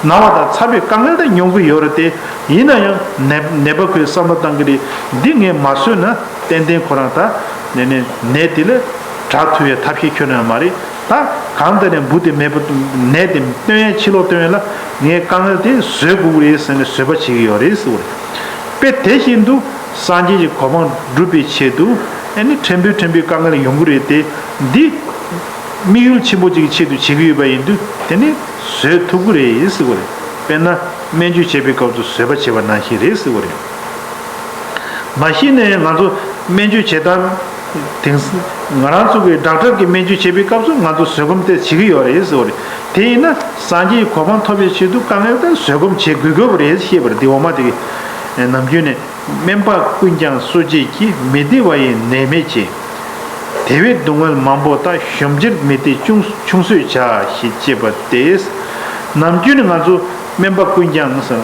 ན་བ་དང་ཚ་བའི་དཀའ་ངལ་དེ་མྱོང་གི་ཡོད་རེད་དེ། ཡིན་ན་ཡང་ནད་ནད་པ་ཁོས་བསམ་བློ་བཏང་གི་རེད། འདི་ངས་མ་ཟོས་ན་ཏན་ཏན་ཁོ་རང་ད་ནད་ནད་ནད་དེ་ལས་དྲག་ཐུབ་ཡའི་ཐབས་ཤེས་ཁྱོན་ནས་མ་རེད། ད་གང་ལྟར་ནས་འབུ་དེ་མེད་པ། ནད་དེ་བཏོན་ཡས་ཕྱིར་ལོག་བཏོན་ཡས་ལ་ངས་དཀའ་ངལ་དེ་བཟོད་དགོས་ཀྱི་རེད་ཟེར་ནས་བཟོད་པ་བྱེད་ཀྱི་ཡོད་རེད་ཟེར་བ་རེད། དཔེ་དེ་བཞིན་དུ་སངས་རྒྱས་ཀྱི་གོ་འཕང་སྒྲུབ་པའི་ཆེད་དུ་ཨ་ནི་ཕྲན་བུ་ཕྲན་བུའི་དཀའ་ངལ་ཡོང་གི་རེད་དེ། འདི་དམིགས་ཡུལ་ཆེན་པོ་གཅིག་གི་ཆེད་དུ་བྱེད་ཀྱི་ཡོད་པ་ཡིན་དུས། དེ་ནི་བཟོད་ཐུབ་ཀྱི་རེད་ཟེར་བ་རེད། དཔེར་ན་སྨན་བཅོས་བྱེད་པའི་སྐབས་སུ་བཟོད་པ་བྱེད་པ་ནང་བཞིན་རེད་ཟེར་བ་རེད། མ་གཞི་ནས་ང་ཚོ་སྨན་བཅོས་བྱེད་སྟངས་དེང་སང་ང་རང་ཚོ་གི་ཌོག་ཊར་གྱི་སྨན་བཅོས་བྱེད་པའི་སྐབས་སུ་ང་ཚོ་བཟོད་སྒོམ་དེ་བྱེད་ཀྱི་ཡོད་རེད་ཟེར་བ་རེད། དེ་ཡིན་ན་སངས་རྒྱས་ཀྱི་གོ་འཕང་ཐོབ་པའི་ཆེད་དུ་དཀའ་ངལ་དེ་བཟོད་སྒོམ་བྱེད་དགོས་དགོས་པ་རེད་ཞེས་པ་རེད། འདི་འོག་མ་དེ་གི་ནམ་རྒྱུན་ནས། སྨན་པ་ཀུན་ཀྱང་གསོ་བྱེད་ཀྱི། མི་བདེ་བ་ཡི་ནད་མེད་ཅིང་། དེ་བས་སྡུག་བསྔལ་མང་པོ་དག། གཞོམ་ཕྱིར་མི་བདེ་ཆུང་ཆུང་གསོས་བྱ། ཞེས་བཤད་པ་སྟེ། ནམ་རྒྱུན་ནས་ང་ཚོ་སྨན་པ་ཀུན་ཀྱང་ཟེར།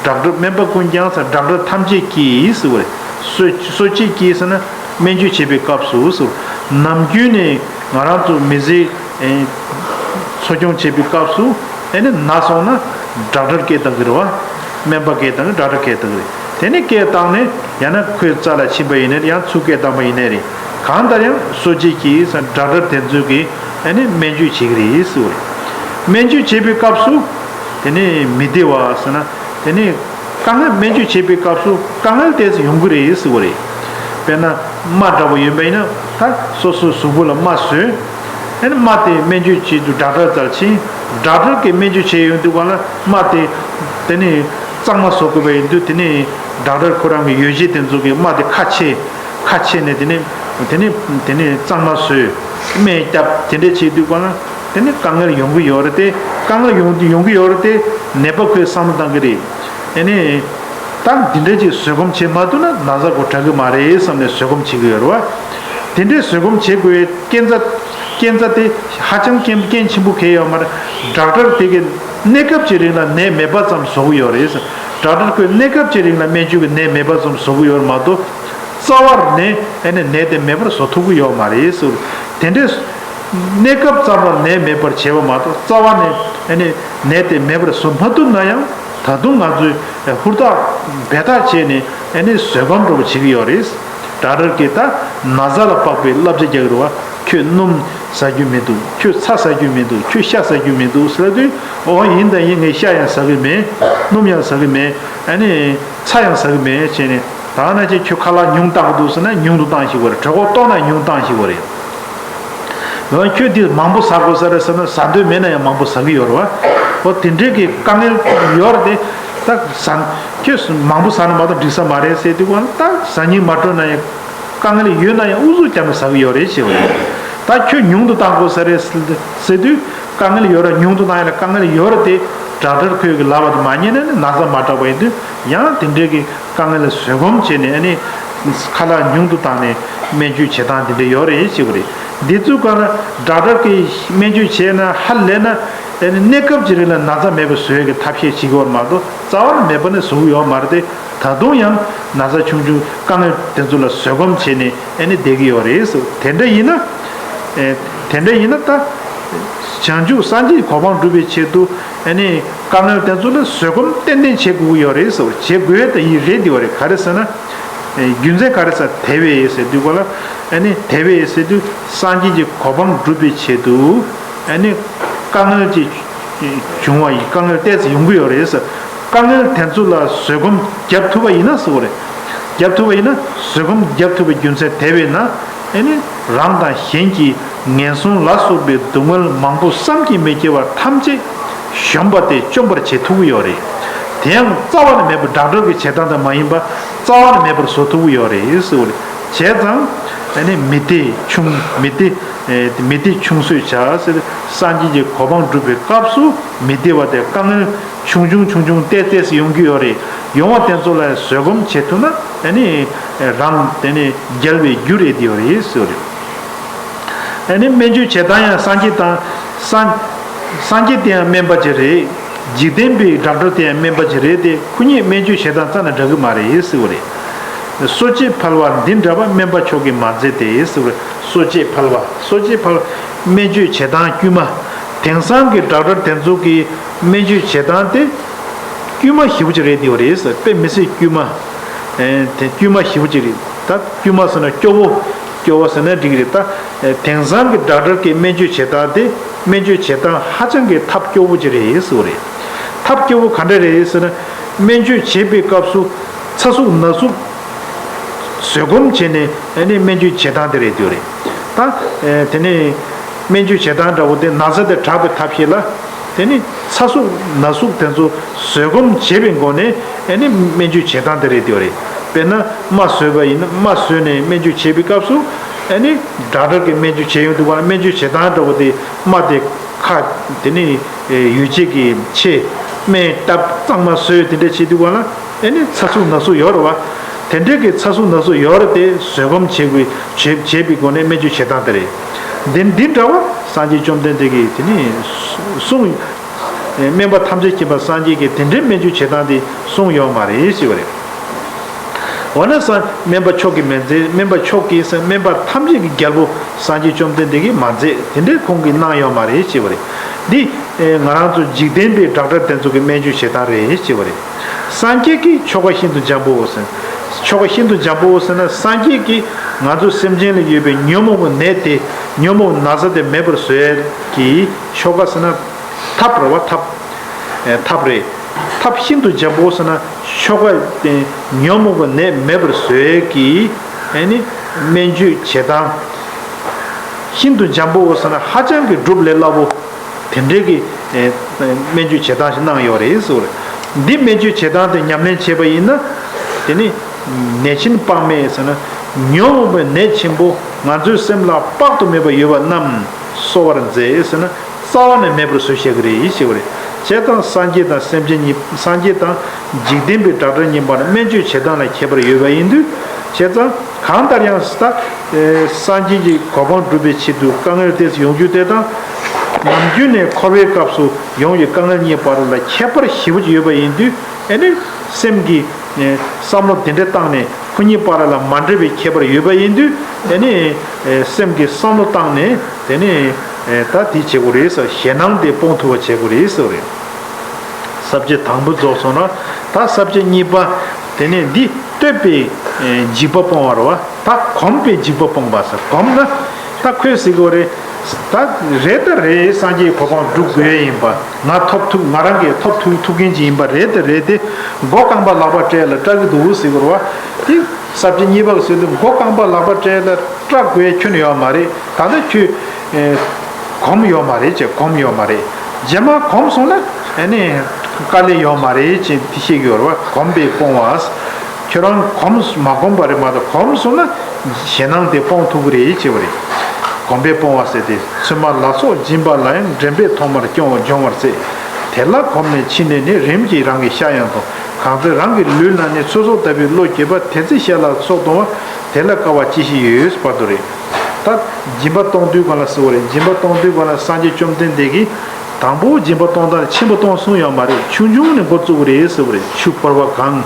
ཌོག་ཊར། སྨན་པ་ཀུན་ཀྱང་ཟེར། ཌོག་ཊར་ཐམས་ཅད་ཀྱིས་ཟེར་བ་རེད། གསོ་གསོ་བྱེད་ཀྱི་ཟེར་ན་སྨན་བཅོས་བྱེད་པའི་སྐབས་སུ་ཟེར། ནམ་རྒྱུན་ནས་ང་རང་ཚོ་མི་ཚེ་ཨེ། འཚོ་སྐྱོང་བྱེད་པའི་སྐབས་སུ་ཨེ་ནི་ན་སོང་ན་ཌོག་ཊར་སྐད་བཏང་གི་རེད་བ། སྨན་པ་སྐད་བཏང་གི། ཌོག་ཊར་སྐད་བཏང་གི་རེད། དེ་ནས་སྐད་བཏང་ནས་ཡང་ན་ཁོའི་རྩ་ལ་ཕྱིན་པ་ཡིན་ནའི་རེད། ཡང་ཚུར་སྐད་བཏང་པ་ཡིན་ནའི་རེད། གང་ལྟར་ཡང་གསོ་བྱེད་ཀྱི་ཟེར་ཌོག་ཊར་དེ་ཚོས་ཀྱིས་ཨེ་ནི་སྨན་བཅོས་བྱེད་ཀྱི་རེད་ཟེར་བ་རེད། སྨན་བཅོས་བྱེད་པའི་སྐབས་སུ་དེ་ནས་མི་བདེ་བ་ཟེར་ན། དེ་ནས་དཀའ་ངལ། སྨན་བཅོས་བྱེད་པའི་སྐབས་སུ་དཀའ་ངལ་ཏོག་ཙམ་ཡོང་གི་རེད་ཟེར་བ་རེད། དཔེར་ན་རྨ་འདྲ་པོ་ཡོད་པ་ཡིན་ན། ད་སོ་སོའི་གཟུགས་པོ་ལ་རྨ་ཟོས། ཨ་ནི་རྨ་དེ་སྨན་བཅོས་བྱེད་དུས་ཌོག་ཊར་རྩར་ཕྱིན། ཌོག་ཊར་གྱིས་སྨན་བཅོས་བྱས་ཡོང་དུས་སྒང་ལ་རྨ་དེ་དེ་ནས་གཙང་མ་བཟོ་དགོས་པ་ཡིན་དུས། དེ་ནས་ཌོག་ཊར་ཁོ་རང་གི་ཡོ་བྱད་དེ་ཚོ་གིས་རྨ་དེ་ཁ་ཕྱེ། ཁ་ཕྱེ་ནས་དེ་ནས་དེ་ནས་དེ་ནས་གཙང་མ་བཟོས། སྨན་བརྒྱབ། དེ་འདྲ་བྱེད་དུས་སྒང་ལ་དེ་ནས་དཀའ་ངལ་ཡོང་གི་ཡོད་རེད་དེ། དཀའ་ངལ་ཡོང་ཡོང་གི་ཡོད་རེད་དེ། ནད་པ་ཁོས་བསམ་བློ་བཏང་གི་རེད། ཨ་ནི་ད་འདི་འདྲ་ཅིག་བཟོད་སྒོམ་བྱེད་མ་ཐུབ་ན་ན་ཚ་ཁོ་དྲག་གི་མ་རེད་བསམ་ནས་བཟོད་སྒོམ་བྱེད་ཀྱི་ཡོད་རེད་བ། དེ་འདྲའི་བཟོད་སྒོམ་བྱེད་དགོས་པའི་རྐྱེན་རྩ། རྐྱེན་རྩ་དེ་ཧ་ཅང་རྐྱེན་རྐྱེན་ཆེན་པོ་གང་ཡང་ཡོད་མ་རེད། ཌོག་ཊར་དེ་གིས་གནས་སྐབས་ཀྱི་རིང་ལ་ནད་མེད་པ་ཙམ་བཟོ་གི་ཡོད་རེད། ཌོག་ཊར་ཁོས་གནས་སྐབས་ཀྱི་རིང་ལ་སྨན་བཅོས་ཀྱིས་ནད་མེད་པ་ཙམ་བཟོ་གི་ཡོད་རེད་མ་གཏོགས། རྩ་བ་ནས་ཨ་ནི་ནད་དེ་མེད་པར་བཟོ་ཐུབ་ཀྱི་ཡོད་མ་རེད་ཟེར། དེ་འདྲའི་གནས་སྐབས་ཙམ་ལ་ནད་མེད་པར་བྱེད་པ་མ་གཏོགས། རྩ་བ་ནས་ཨ་ནི་ནད་དེ་མེད་པར་བཟོ་མ་ཐུབ་ན་ཡང་། ད་དུང་ང་ཚོས་ཧུར་ཐག་འབད་ཐག་བྱས་ནས་ཨ་ནི་བཟོད་སྒོམ་འདྲ་པོ་བྱེད་ཀྱི་ཡོད་རེད། ཌོག་ཊར་གྱིས་ད་ན་ཚ་ལ་དཔག་པའི་བསླབ་བྱ་རྒྱག་གི་རེད་བ། ཁྱོད་སྣུམ་ཟ་རྒྱུ་མི་འདུག་ཁྱོད་ཚྭ་ཟ་རྒྱུ་མི་འདུག་ཟེར་དུས། འོ་ཡིན་དང་ཡིན། ངས་ཤ་ཡང་ཟ་གི་མེད། སྣུམ་ཡང་ཟ་གི་མེད། ཨ་ནི་ཚྭ་ཡང་ཟ་གི་མེད་བྱས་ནས། ད་ནང་བཞིན་ཁྱོད་ཁ་ལག་ཉུང་བཏང་གི་འདུག་ཟེར་ན་ཉུང་དུ་བཏང་ཤེས་དགོས་རེད། གྲོད་ཁོག་ལྟོགས་ན་ཉུང་བཏང་ཤེས་དགོས་རེད། འོ་ཁྱོད་འདི་མང་པོ་ཟ་དགོས་ས་རེད་ཟེར་ན་ཟ་འདོད་མེད་ན་ཡང་མང་པོ་ཟ་གི་ཡོད་རེད་བ། འོ་དེ་འདྲའི་གི་དཀའ་ངལ་ཡོད་རེད་དེ། ད་ཟ། ཁྱོད་མང་པོ་ཟ་ན་མ་གཏོགས་འགྲིག་ས་མ་རེད་ཟེར་དུས་སྒང་ལ། ད་ཟ་སྙིང་མ་བྲོ་ན་ཡང་། དཀའ་ངལ་ཡོད་ན་ཡང་ཨུ་ཚུགས་བརྒྱབ་ནས་ཟ་གི་ཡོད་རེད་ཅེས་པ་རེད། ད་ཁྱོད་ཉུང་དུ་བཏང་དགོས་ས་རེད་ཟེར་དུས། དཀའ་ངལ་ཡོད་རེད། ཉུང་དུ་བཏང་ཡ་ལ་དཀའ་ངལ་ཡོད་རེད་དེ། ཌོག་ཊར་ཁོས་གི་ལབ་པ་དེ་མ་ཉན་ན་ནི་ན་ཚ་མ་དྲག་པ་ཡིན་དུས། ཡང་དེ་འདྲའི་གི་དཀའ་ངལ་ལ་བཟོད་སྒོམ་བྱས་ནས། ཨ་ནི་ཁ་ལག་ཉུང་དུ་བཏང་ནས་སྨན་བཅོས་བྱེད་སྟངས་དེ་འདྲ་ཡོད་རེད་ཅེས་པ་རེད། འདི་ཚོའི་སྒང་ལ་ཌོག་ཊར་གྱིས་སྨན་བཅོས་བྱས་ན་ཧ་ལས་ན། ཨ་ནི་གནས་སྐབས་ཀྱི་རིང་ལ་ན་ཚ་མེད་པ་བཟོ་ཡ་གི་ཐབས་ཤེས་བྱེད་ཀྱི་ཡོད་མ་གཏོགས། རྩ་བ་ནས་མེད་པ་ནི་བཟོ་གི་ཡོད་མ་རེད་དེ། ད་དུང་ཡང་ན་ཚ་ཆུང་ཆུང་དཀའ་ངལ་དེ་ཚོ་ལ་བཟོད་སྒོམ་བྱས་ནས་ཨ་ནི་བསྡད་ཀྱི་ཡོད་རེད་ཟེར། དེ་འདྲ་ཡིན་ན། ཨེ། དེ་འདྲ་ཡིན་ན་ད། བྱང་ཆུབ་སངས་རྒྱས་གོ་འཕང་སྒྲུབ་པའི་ཆེད་དུ་ཨ་ནི་དཀའ་ངལ་དེ་ཚོ་ལ་བཟོད་སྒོམ་ཏན་ཏན་བྱེད་དགོས་ཀྱི་ཡོད་རེད་ཟེར། བྱེད་དགོས་ཡ་ད་ཡིན་རེད་འདི་བ་རེད། ག་རེ་ཟེར་ན། ཨེ། རྒྱུ་མཚན་ག་རེ་ཟེར། དེ་བས་ཟེར་དུས་སྒང་ལ། ཨ་ནི་དེ་བས་ཟེར་དུས་སངས་རྒྱས་ཀྱི་གོ་འཕང་སྒྲུབ་པའི་ཆེད་དུ་ཨ་ནི་དཀའ་ངལ་ཅིག་བྱུང་བ་ཡིན། དཀའ་ངལ་ཏོག་ཙམ་ཡོང་གི་ཡོད་རེད་ཟེར། དཀའ་ངལ་དེ་ཚོ་ལ་བཟོད་སྒོམ་བརྒྱབ་ཐུབ་པ་ཡིན་ན་ཟེར་བ་རེད། བརྒྱབ་ཐུབ་པ་ཡིན་ན། བཟོད་སྒོམ་བརྒྱབ་ཐུབ་པའི་རྒྱུ་མཚན་དེ་བས་ན། ཨ་ནི་རང་དང་གཞན་གྱི་ངན་སོང་ལ་སོགས་པའི་སྡུག་བསྔལ་མང་པོ་བསམ་གྱིས་མི་ཁྱབ་པ་ཐམས་ཅད་གཞོམ་པ་སྟེ་བཅོམ་པར་བྱེད་ཐུབ་ཀྱི་ཡོད་རེད། དེ་ཡང་རྩ་བ་ནས་མེད་པར། ཌོག་ཊར་གྱི་བྱེད་སྟངས་དེ་མ་ཡིན་པ་རྩ་བ་ནས་མེད་པར་བཟོ་ཐུབ་ཀྱི་ཡོད་རེད་ཟེར་བ་རེད། བྱས་ཙང་ཨ་ནི་མི་བདེ་ཆུང་། མི་བདེ། ཨེ། མི་བདེ་ཆུང་གསོས་བྱ་ཟེར། སངས་རྒྱས་ཀྱི་གོ་འཕང་སྒྲུབ་པའི་སྐབས་སུ་མི་བདེ་བ་དེ་དཀའ་ངལ་ཆུང་ཆུང་ཆུང་ཆུང་ཏོག་ཙམ་ཡོང་གི་ཡོད་རེད། ཡོང་བ་དེ་ཚོ་ལ་བཟོད་སྒོམ་བྱེད་ཐུབ་ན་ཨ་ནི་རང་དེ་ནི་རྒྱལ་བའི་རྒྱུ་རེད་དེ་ཡོད་རེད་ཟེར་བ་རེད། ཨ་ནི་སྨན་བཅོས་བྱེད་སྟངས་ཡང་སངས་རྒྱས་དང་སངས་སངས་རྒྱས་དེ་ཡང་སྨན་པ་ཅིག་རེད། འཇིག་རྟེན་པའི་ཌོག་ཊར་དེ་ཡང་སྨན་པ་ཅིག་རེད་དེ་ཁོ་གཉིས་སྨན་བཅོས་བྱེད་སྟངས་རྩ་ནས་འདྲ་གི་མ་རེད་ཟེར་བ་རེད། གསོ་དཔྱད་ཕལ་བ་འདི་འདྲ་བ་སྨན་པ་མཆོག་གིས་མ་མཛད་དེ་ཟེར་བ་རེད། གསོ་དཔྱད་ཕལ་བ་གསོ་དཔྱད་ཕལ་བ་སྨན་བཅོས་བྱེད་སྟངས་དཀྱུས་མ། དེང་སང་གི་ཌོག་ཊར་དེ་ཚོ་གིས་སྨན་བཅོས་བྱེད་སྟངས་དེ་དཀྱུས་མ་ཞེ་པོ་ཅིག་རེད་དེ་ཡོད་རེད་ཟེར། དཔེ་མི་སྲིད་དཀྱུས་མ། ཨེ་དེ་དཀྱུས་མ་ཞེ་པོ་ཅིག་རེད། ད་དཀྱུས་མ་ཟེར་ན་སྐྱོ་བོ། སྐྱོ་བོ་ཟེར་ན་འགྲིག་གི་རེད། ད་ཨེ་དེང་སང་གི་ཌོག་ཊར་གྱི་སྨན་བཅོས་བྱེད་སྟངས་དེ་སྨན་བཅོས་བྱེད་སྟངས་ཧ་ཅང་གི་ཐབས་སྐྱོ་བོ་ཅིག་རེད་ཟེར་བ་རེད། ཐབས་སྐྱོ་བོ་ག་འདྲ་རེད་ཟེར་ན། སྨན་བཅོས་བྱེད་པའི་སྐབས་སུ་ཚ་ཟུག་ན་ཟུག་བཟོད་སྒོམ་བྱས་ནས་ཨ་ནི་སྨན་བཅོས་བྱེད་སྟངས་དེ་རེད་དེ་རེད། ད་ཨེ་དེ་ནས་སྨན་བཅོས་བྱེད་སྟངས་འདྲ་བོ་དེ་ན་ཚ་དེ་དྲག་པའི་ཐབས་ཤེས་ལ། དེ་ནི་ཚ་ཟུག་ན་ཟུག་དེ་ཚོ་བཟོད་སྒོམ་བྱེད་པའི་སྒོ་ནས་ཨ་ནི་སྨན་བཅོས་བྱེད་སྟངས་དེ་རེད་དེ་རེད། དཔེར་ན་རྨ་བཟོས་པ་ཡིན་ན་རྨ་བཟོས་ནས་སྨན་བཅོས་བྱེད་པའི་སྐབས་སུ་ཨ་ནི་ཌོག་ཊར་གྱིས་སྨན་བཅོས་བྱེད་ཡོང་དུས་སྒང་ལ་སྨན་བཅོས་བྱེད་སྟངས་འདྲ་བོ་དེ་རྨ་དེ་ཁ་དེ་ནི་ཡོ་བྱད་ཀྱིས་ཕྱེ། སྨན་བཏབ། གཙང་མ་བཟོས། དེ་འདྲ་བྱེད་དུས་སྒང་ལ་ཨ་ནི་ཚ་ཟུག་ན་ཟུག་ཡོད་རེད་བ། དེ་འདྲའི་གི་ཚ་ཟུག་ན་ཟུག་ཡོད་རེད་དེ་བཟོད་སྒོམ་བྱེད་དགོས། བྱེད་བྱེད་པའི་སྒོ་ནས་སྨན་བཅོས་བྱེད་སྟངས་དེ་རེད། འདི་འདི་འདྲ་བ་སངས་རྒྱས་བཅོམ་ལྡན་འདས་ཀྱིས་དེ་ནི་གསུངས། སྨན་པ་ཐམས་ཅད་མཁྱེན་པ་སངས་རྒྱས་ཀྱིས་དེ་འདྲའི་སྨན་བཅོས་བྱེད་སྟངས་དེ་གསུངས་ཡོད་མ་རེད་ཞེས་པ་རེད། འོ་ན་ས་སྨན་པ་མཆོག་གིས་མི་མཛད། སྨན་པ་མཆོག་གིས་ས་སྨན་པ་ཐམས་ཅད་ཀྱི་རྒྱལ་པོ་སངས་རྒྱས་བཅོམ་ལྡན་འདས་ཀྱིས་མ་མཛད། དེ་འདྲའི་ཁོང་གིས་གནང་ཡོད་མ་རེད་ཅེས་པ་རེད། འདི་ང་རང་ཚོ་འཇིག་རྟེན་པའི་ཌོག་ཊར་དེ་ཚོ་གི་སྨན་བཅོས་བྱེད་སྟངས་རེད་ཅེས་པ་རེད། སངས་རྒྱས་ཀྱིས་ཆོ་ག་ཤིན་ཏུ་འཇམ་པོའོ་ཟེར། ཆོ་ག་ཤིན་ཏུ་འཇམ་པོའོ་ཟེར་ན་སངས་རྒྱས་ཀྱིས་ང་ཚོ་སེམས་ཅན་ལ་ཡོད་པའི་ཉོན་མོངས་པའི་ནད་དེ་ཉོན་མོངས་ན་ཚ་དེ་མེད་པར་བཟོ་ཡས་ཀྱི་ཆོ་ག་ཟེར་ན། ཐབས་རེད་བ། ཐབས། ཨེ་ཐབས་རེད། ཐབས་ཤིན་ཏུ་འཇམ་པོ་ཟེར་ན་ཆོ་ག་དེ་ཉོན་མོངས་པ་ནད་མེད་པར་བཟོ་ཡས་ཀྱི་ཨེ་ནི་སྨན་བཅོས་བྱེད་སྟངས། ཤིན་ཏུ་འཇམ་པོ་ཟེར་ན་ཧ་ཅང་གི་སྒྲུབ་ལས་སླ་པོ། དེ་འདྲའི་གི་ཨེ་སྨན་བཅོས་བྱེད་སྟངས་ཤིག་གནང་ཡོད་རེད་ཟེར་བ་རེད། འདི་སྨན་བཅོས་བྱེད་སྟངས་དེ་ཉམས་ལེན་བྱས་པ་ཡིན་ན། དེ་ནི་ནད་ཆེན་དཔག་མེད་ཟེར་ན་ཉོན་མོངས་པའི་ནད་ཆེན་པོ་ང་ཚོའི་སེམས་ལ་དཔག་ཏུ་མེད་པ་ཡོད་པ་རྣམས་གསོ་བར་མཛད་ཟེར་ན། རྩ་བ་ནས་མེད་པར་བཟོ་བྱེད་ཀྱི་རེད་ཞེས་པ་རེད། བྱས་ཙང་སངས་རྒྱས་དང་སེམས་ཅན་གཉིས། སངས་རྒྱས་དང་འཇིག་རྟེན་པའི་ཌོག་ཊར་གཉིས་བར་སྨན་བཅོས་བྱེད་སྟངས་ལ་ཁྱད་པར་ཡོད་པ་ཡིན་དུས། བྱས་ཙང་གང་ལྟར་ཡང་ད་སངས་རྒྱས་ཀྱི་གོ་འཕང་སྒྲུབ་པའི་ཆེད་དུ་དཀའ་ངལ་དེ་ཡོང་རྒྱུ་དེ་དང་། ནམ་རྒྱུན་ནས་འཁོར་བའི་སྐབས་སུ་ཡོང་བའི་དཀའ་ངལ་གཉིས་བར་ལ་ཁྱད་པར་ཞེ་པོ་ཅིག་ཡོད་པ་ཡིན་དུས། ཨེ་ནི་སེམས་ཀྱི་བསམ་བློ་དེ་འདྲ་བཏང་ནས། ཁོ་གཉིས་བར་ལ་མ་འདྲེས་པའི་ཁྱད་པར་ཡོད་པ་ཡིན་དུས། དེ་ནི་སེམས་ཀྱི་བསམ་བློ་བཏང་ནས་དེ་ནི་ད་དེ་བྱེད་དགོས་རེད་ཟེར། ཞེད་སྣང་དེ་སྤོང་ཐུབ་པ་བྱེད་དགོས་རེད་ཟེར་བ་རེད། ས་བཅད་དང་པོ་རྫོགས་སོང་ན། ད་ས་བཅད་གཉིས་པ་དེ་ནི་འདི་བསྟོད་པའི་འཇིགས་པ་སྤོང་བ་རེད་བ། ད་གོམས་པའི་འཇིགས་པ་སྤོང་བ་ཟེར། གོམས་ན་ད་ཁོས་ཟེར་གྱི་ཡོད་རེད། ད་རེད་ད་རེད། སངས་རྒྱས་གོ་འཕང་སྒྲུབ་དགོས་ཡིན་པ། ང་ཐོབ་ཐུབ། ང་རང་གིས་ཐོབ་ཐུབ་ཐུབ་མཁན་ཅིག་ཡིན་པ་རེད་དེ་རེད་དེ། མགོ་རྐང་པ་ལག་པ་སྤྲད་ལ་སྐྲག་གི་འདུག་ཟེར་གྱི་ཡོད་རེད་བ། དེ་ས་བཅད་གཉིས་པ་གི་ཟེར་དུས་མགོ་རྐང་པ་ལག་པ་སྤྲད་ལ་སྐྲག་དགོས་ཁྱོན་ཡོད་མ་རེད། ད་ལྟ་ཁྱོད་གོམས་ཡོད་མ་རེད་ཅེས། གོམས་ཡོད་མ་རེད། རྗེས་མ་གོམས་སོང་ན་ཨ་ནི་དཀའ་ལས་ཡོད་མ་རེད་ཅེས་དེ་བཤད་ཀྱི་ཡོད་རེད་བ། གོམས་པས་སྤོང་བ། ཁྱོད་རང་གོམས་མ་གོམས་པ་རེད་མ་གཏོགས་གོམས་སོང་ན་ཞེད་སྣང་དེ་སྤོང་ཐུབ་ཀྱི་རེད་ཅེས་པ་རེད། གོམས་པས་སྤོང་བ་ཟེར་ཏེ། ཚོད་མ་ལ་སོགས་སྦྱིན་པ་ལ་ཡང་། འདྲེན་པས་ཐོག་མར་སྐྱོང་བ་སྦྱོང་བར་བྱེད། དེ་ལ་གོམས་ནས་ཕྱི་ནས་ནི། རིམ་གྱིས་རང་གི་ཤ་ཡང་དོར། གང་ཚེ་རང་གི་ལུས་ན་ནི། ཚེ་སྲོག་ལྟ་བུའི་བློ་སྐྱེས་པ། དེ་ཚེ་ཤ་ལ་སོགས་གཏོང་བ། དེ་ལ་དཀའ་བ་ཅི་ཞིག་ཡོད། བར་དུ་རེད། ད་སྦྱིན་པ་གཏོང་དུས་སྒང་ལ་ཟེར་བ་རེད། སྦྱིན་པ་གཏོང་དུས་སྒང་ལ་སངས་རྒྱས་བཅོམ་ལྡན་འདས་ཀྱིས་དང་པོ་སྦྱིན་པ་གཏོང་སྟངས་ཆེན་པོ་གཏོང་གསུངས་ཡོད་མ་རེད། ཆུང་ཆུང་ནས་འགོ་བཙུགས་པ་རེད་ཟེར་བ་རེད། ཆུ་ཕོར་པ་གང་།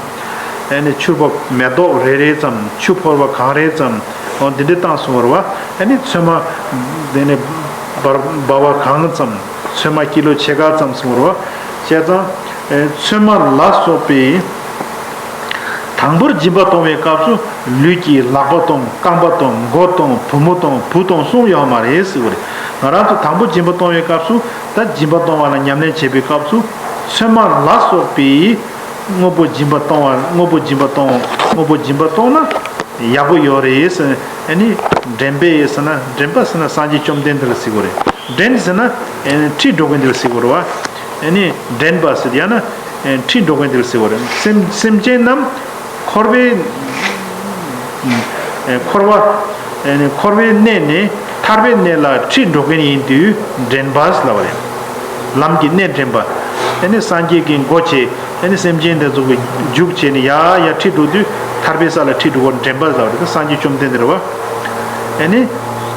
ཨ་ནི་ཆུ་ཕོར་པ་མེ་ཏོག་རེ་རེ་ཙམ། ཆུ་ཕོར་པ་གང་རེ་ཙམ། འོ་འདི་འདྲ་བཏང་སོང་བ་རེད་བ། ཨ་ནི་ཚོད་མ་དེ་ནས་འབར་འབར་བ་གང་ཙམ། ཚོད་མ་ཀི་ལོ་ཕྱེད་ཀ་ཙམ་སོང་བ་རེད་བ། བྱས་ཙང་ཚོད་མ་ལ་སོགས་པའི། དང་པོར་སྦྱིན་པ་གཏོང་བའི་སྐབས་སུ་ལུས་ཀྱི་ལག་པ་གཏོང་། རྐང་པ་གཏོང་། མགོ་གཏོང་། བུ་མོ་གཏོང་། བུ་གཏོང་གསུངས་ཡོད་མ་རེད་ཟེར་བ་རེད། ང་རང་ཚོ་དང་པོ་སྦྱིན་པ་གཏོང་བའི་སྐབས་སུ། ད་སྦྱིན་པ་གཏོང་བ་ལ་ཉམས་ལེན་བྱེད་པའི་སྐབས་སུ་ཚོད་མ་ལ་སོགས་པའི་དངོས་པོ་སྦྱིན་པ་གཏོང་བ། དངོས་པོ་སྦྱིན་པ་གཏོང་། དངོས་པོ་སྦྱིན་པ་གཏོང་ན་ཡག་པོ་ཡོད་རེད་ཟེར། ཨ་ནི་འདྲེན་པས་ཟེར་ན། འདྲེན་པ་ཟེར་ན་སངས་རྒྱས་བཅོམ་ལྡན་འདས་ལ་ཟེར་གྱི་རེད། འདྲེན་ཟེར་ན་ཨ་ནི་ཁྲིད་འགྲོ་མཁན་དེ་ལ་ཟེར་གྱི་རེད་བ། ཨ་ནི་འདྲེན་པ་ཟེར། ཡང་ན་ཁྲིད་འགྲོ་མཁན་དེ་ལ་ཟེར་བ་རེད། སེམས་སེམས་ཅན་རྣམས་འཁོར་བའི་འཁོར་བ་འཁོར་བའི་གནས་ནས་ཐར་པའི་གནས་ལ་ཁྲིད་འགྲོ་མཁན་ཡིན་དུས་འདྲེན་པ་ཟེར་ལབ་པ་རེད། ལམ་གྱི་གནས་འདྲེན་པ། ཨ་ནི་སངས་རྒྱས་ཀྱི་མགོ་བྱས། ཨ་ནི་སེམས་ཅན་དེ་ཚོ་གི་རྒྱུགས་བྱས་ནས་ཡར་ཡར་ཁྲིད་འགྲོ་དུས་ཐར་པའི་ས་ལ་ཁྲིད་འགྲོ་བར་འདྲེན་པ་ཟེར་བ་རེད། སངས་རྒྱས་བཅོམ་ལྡན་འདས་རེད་བ། ཨ་ནི་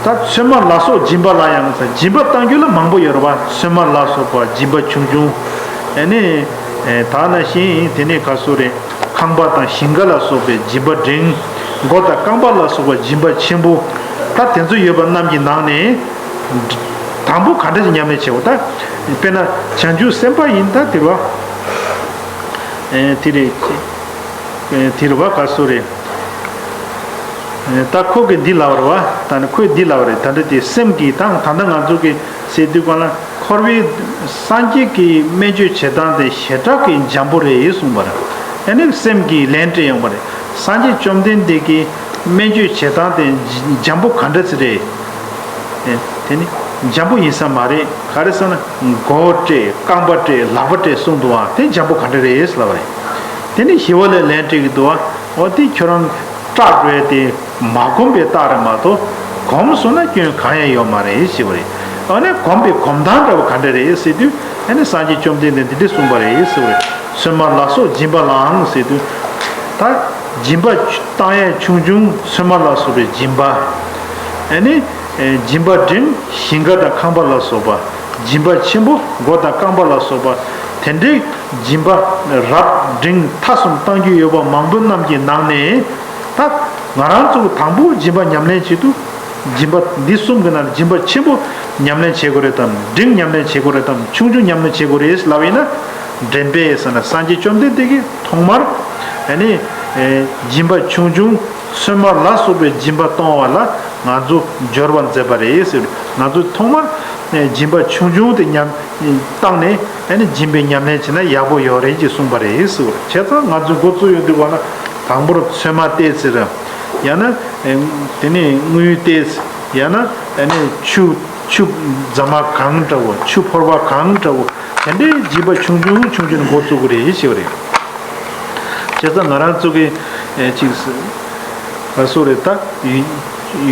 ད་ཚོད་མ་ལ་སོགས་སྦྱིན་པ་ལ་ཡང་ཟེར། སྦྱིན་པ་གཏང་རྒྱུ་ལ་མང་པོ་ཡོད་རེད་བ། ཚོད་མ་ལ་སོགས་པ་སྦྱིན་པ་ཆུང་ཆུང་། ཨ་ནི་ད་ནང་བཞིན་དེ་ནས་ག་སོ་རེད། ཁང་པ་དང་ཞིང་ཁ་ལ་སོགས་པའི་སྦྱིན་པ་འབྲིང་། མགོ་དང་རྐང་པ་ལ་སོགས་པ་སྦྱིན་པ་ཆེན་པོ། ད་དེ་ཚོ་ཡོད་པ་རྣམས་ཀྱི་ནང་ནས། དང་པོ་ག་འདྲ་ཞིག་ཉམས་ལེན་བྱེད་དགོས། ད་དཔེར་ན་བྱང་ཆུབ་སེམས་དཔའ་ཡིན་ད་དེ་རེད་བ། ཨེ་དེ་རེད། ཨེ་དེ་རེད་བ། ག་སོ་རེད། ཨེ་ད་ཁོ་གིས་འདི་ལབ་པ་རེད་བ། ད་ནི་ཁོས་འདི་ལབ་པ་རེད། ད་འདི་དེ་སེམས་ཀྱི་དང་ད་ལྟ་ང་ཚོ་གི་ཟེར་དུས་གང་ལ་འཁོར་བའི་སངས་རྒྱས་ཀྱི་སྨན་བཅོས་བྱེད་སྟངས་དེ་ཞེ་དྲག་གི་འཇམ་པོ་རེད་གསུངས་པ་རེད། ཨ་ནི་སེམས་ཀྱིས་ལན་སྤྲད་ཡོང་བ་རེད། སངས་རྒྱས་བཅོམ་ལྡན་འདས་ཀྱི་སྨན་བཅོས་བྱེད་སྟངས་དེ་འཇམ་པོ་ག་འདྲ་ཅིག་རེད། དེ་ནི་འཇམ་པོ་ཡིན་ས་མ་རེད། ག་རེ་ཟེར་ན་མགོ་བོ་བཀྲེས། རྐང་པ་བཀྲེས། ལག་པ་བཀྲེས་གསུངས་འདུག་ཨ། དེ་འཇམ་པོ་ག་འདྲ་རེད་ལབ་པ་རེད། དེ་ནི་ཞི་བ་ལྷས་ལན་སྤྲད་ཀྱི་འདུག་ཨ། འོ་དེ་ཁྱོད་རང་སྐྲག་འགྲོ་ཡ་དེ་མ་གོམས་པའི་རྟགས་རེད་མ་གཏོགས་གོམས་སོང་ན་སྐྱོན་གང་ཡང་ཡོད་མ་རེད་ཞེས་པ་རེད། ཨ་ནི་གོམས་པའི་གོམས་སྟངས་འདྲ་བོ་ག་འདྲ་རེད་ཟེར་དུས། ཨ་ནི་སངས་རྒྱས་བཅོམ་ལྡན་འདས་འདི་འདྲ་གསུངས་པ་རེད་ཟེར་བ་རེད། ཚོད་མ་ལ་སོགས་སྦྱིན་པ་ལའང་ཟེར་དུས། ད་སྦྱིན་པ་བཏང་ཡས་ཆུང་ཆུང་ཚོད་མ་ལ་སོགས་པའི་སྦྱིན་པ། ཨ་ནི་ཨེ་སྦྱིན་པ་འབྲིང་ཞིང་ཁ་དང་ཁང་པ་ལ་སོགས་པ། སྦྱིན་པ་ཆེན་པོ་མགོ་དང་རྐང་པ་ལ་སོགས་པ། དེ་འདྲའི་སྦྱིན་པ་རབ་འབྲིང་ཐ་གསུམ་བཏང་རྒྱུ་ཡོད་པ་མང་པོའི་རྣམས་ཀྱི་ནང་ནས། ད་ང་རང་ཚོ་དང་པོ་སྦྱིན་པ་ཉམས་ལེན་བྱེད་དུས། སྦྱིན་པ་འདི་གསུམ་གྱི་ནང་ནས་སྦྱིན་པ་ཆེན་པོ་ཉམས་ལེན་བྱེད་དགོས་རེད་དམ། འབྲིང་ཉམས་ལེན་བྱེད་དགོས་རེད་དམ། ཆུང་ཆུང་ཉམས་ལེན་བྱེད་དགོས་རེད་ལབ་ཡིན་ན། འདྲེན་པས་ཟེར་ན་སངས་རྒྱས་བཅོམ་ལྡན་འདས་ཀྱིས་ཐོག་མར། ཨ་ནི་ཨེ་སྦྱིན་པ་ཆུང་ཆུང་ཚོད་མ་ལ་སོགས་པའི་སྦྱིན་པ་གཏོང་བ་ལ་ང་ཚོ་སྦྱོར་བ་མཛད་པ་རེད་ཟེར། ང་ཚོ་ཐོག་མར་ཨེ་སྦྱིན་པ་ཆུང་ཆུང་དེ་ཉམས་བཏང་ནས། ཨ་ནི་སྦྱིན་པའི་ཉམས་ལེན་བྱས་ན་ཡག་པོ་ཡོད་རེད་ཅེས་གསུངས་པ་རེད་ཟེར། བྱས་ཙང་ང་ཚོས་འགོ་བཙུགས་ཡོང་དུས་ག་ན་དང་པོར་ཚོད་མ་བལྟས་ཚེ་ར། ཡང་ན་ཨེ་དེ་ནས་དངུལ་བལྟས། ཡང་ན་ཨ་ནི་ཆུ་ཆུ་རྫ་མ་གང་འདྲ་བོ། ཆུ་ཕོར་པ་གང་འདྲ་བོ། དེ་འདྲའི་སྦྱིན་པ་ཆུང་ཆུང་ཆུང་ཆུང་འགོ་བཙུགས་ཀྱི་རེད་ཞེས་པ་རེད། བྱས་ཙང་ང་རང་ཚོ་གི་ཨེ་ཅིག་ཨ་སོ་རེད་ད།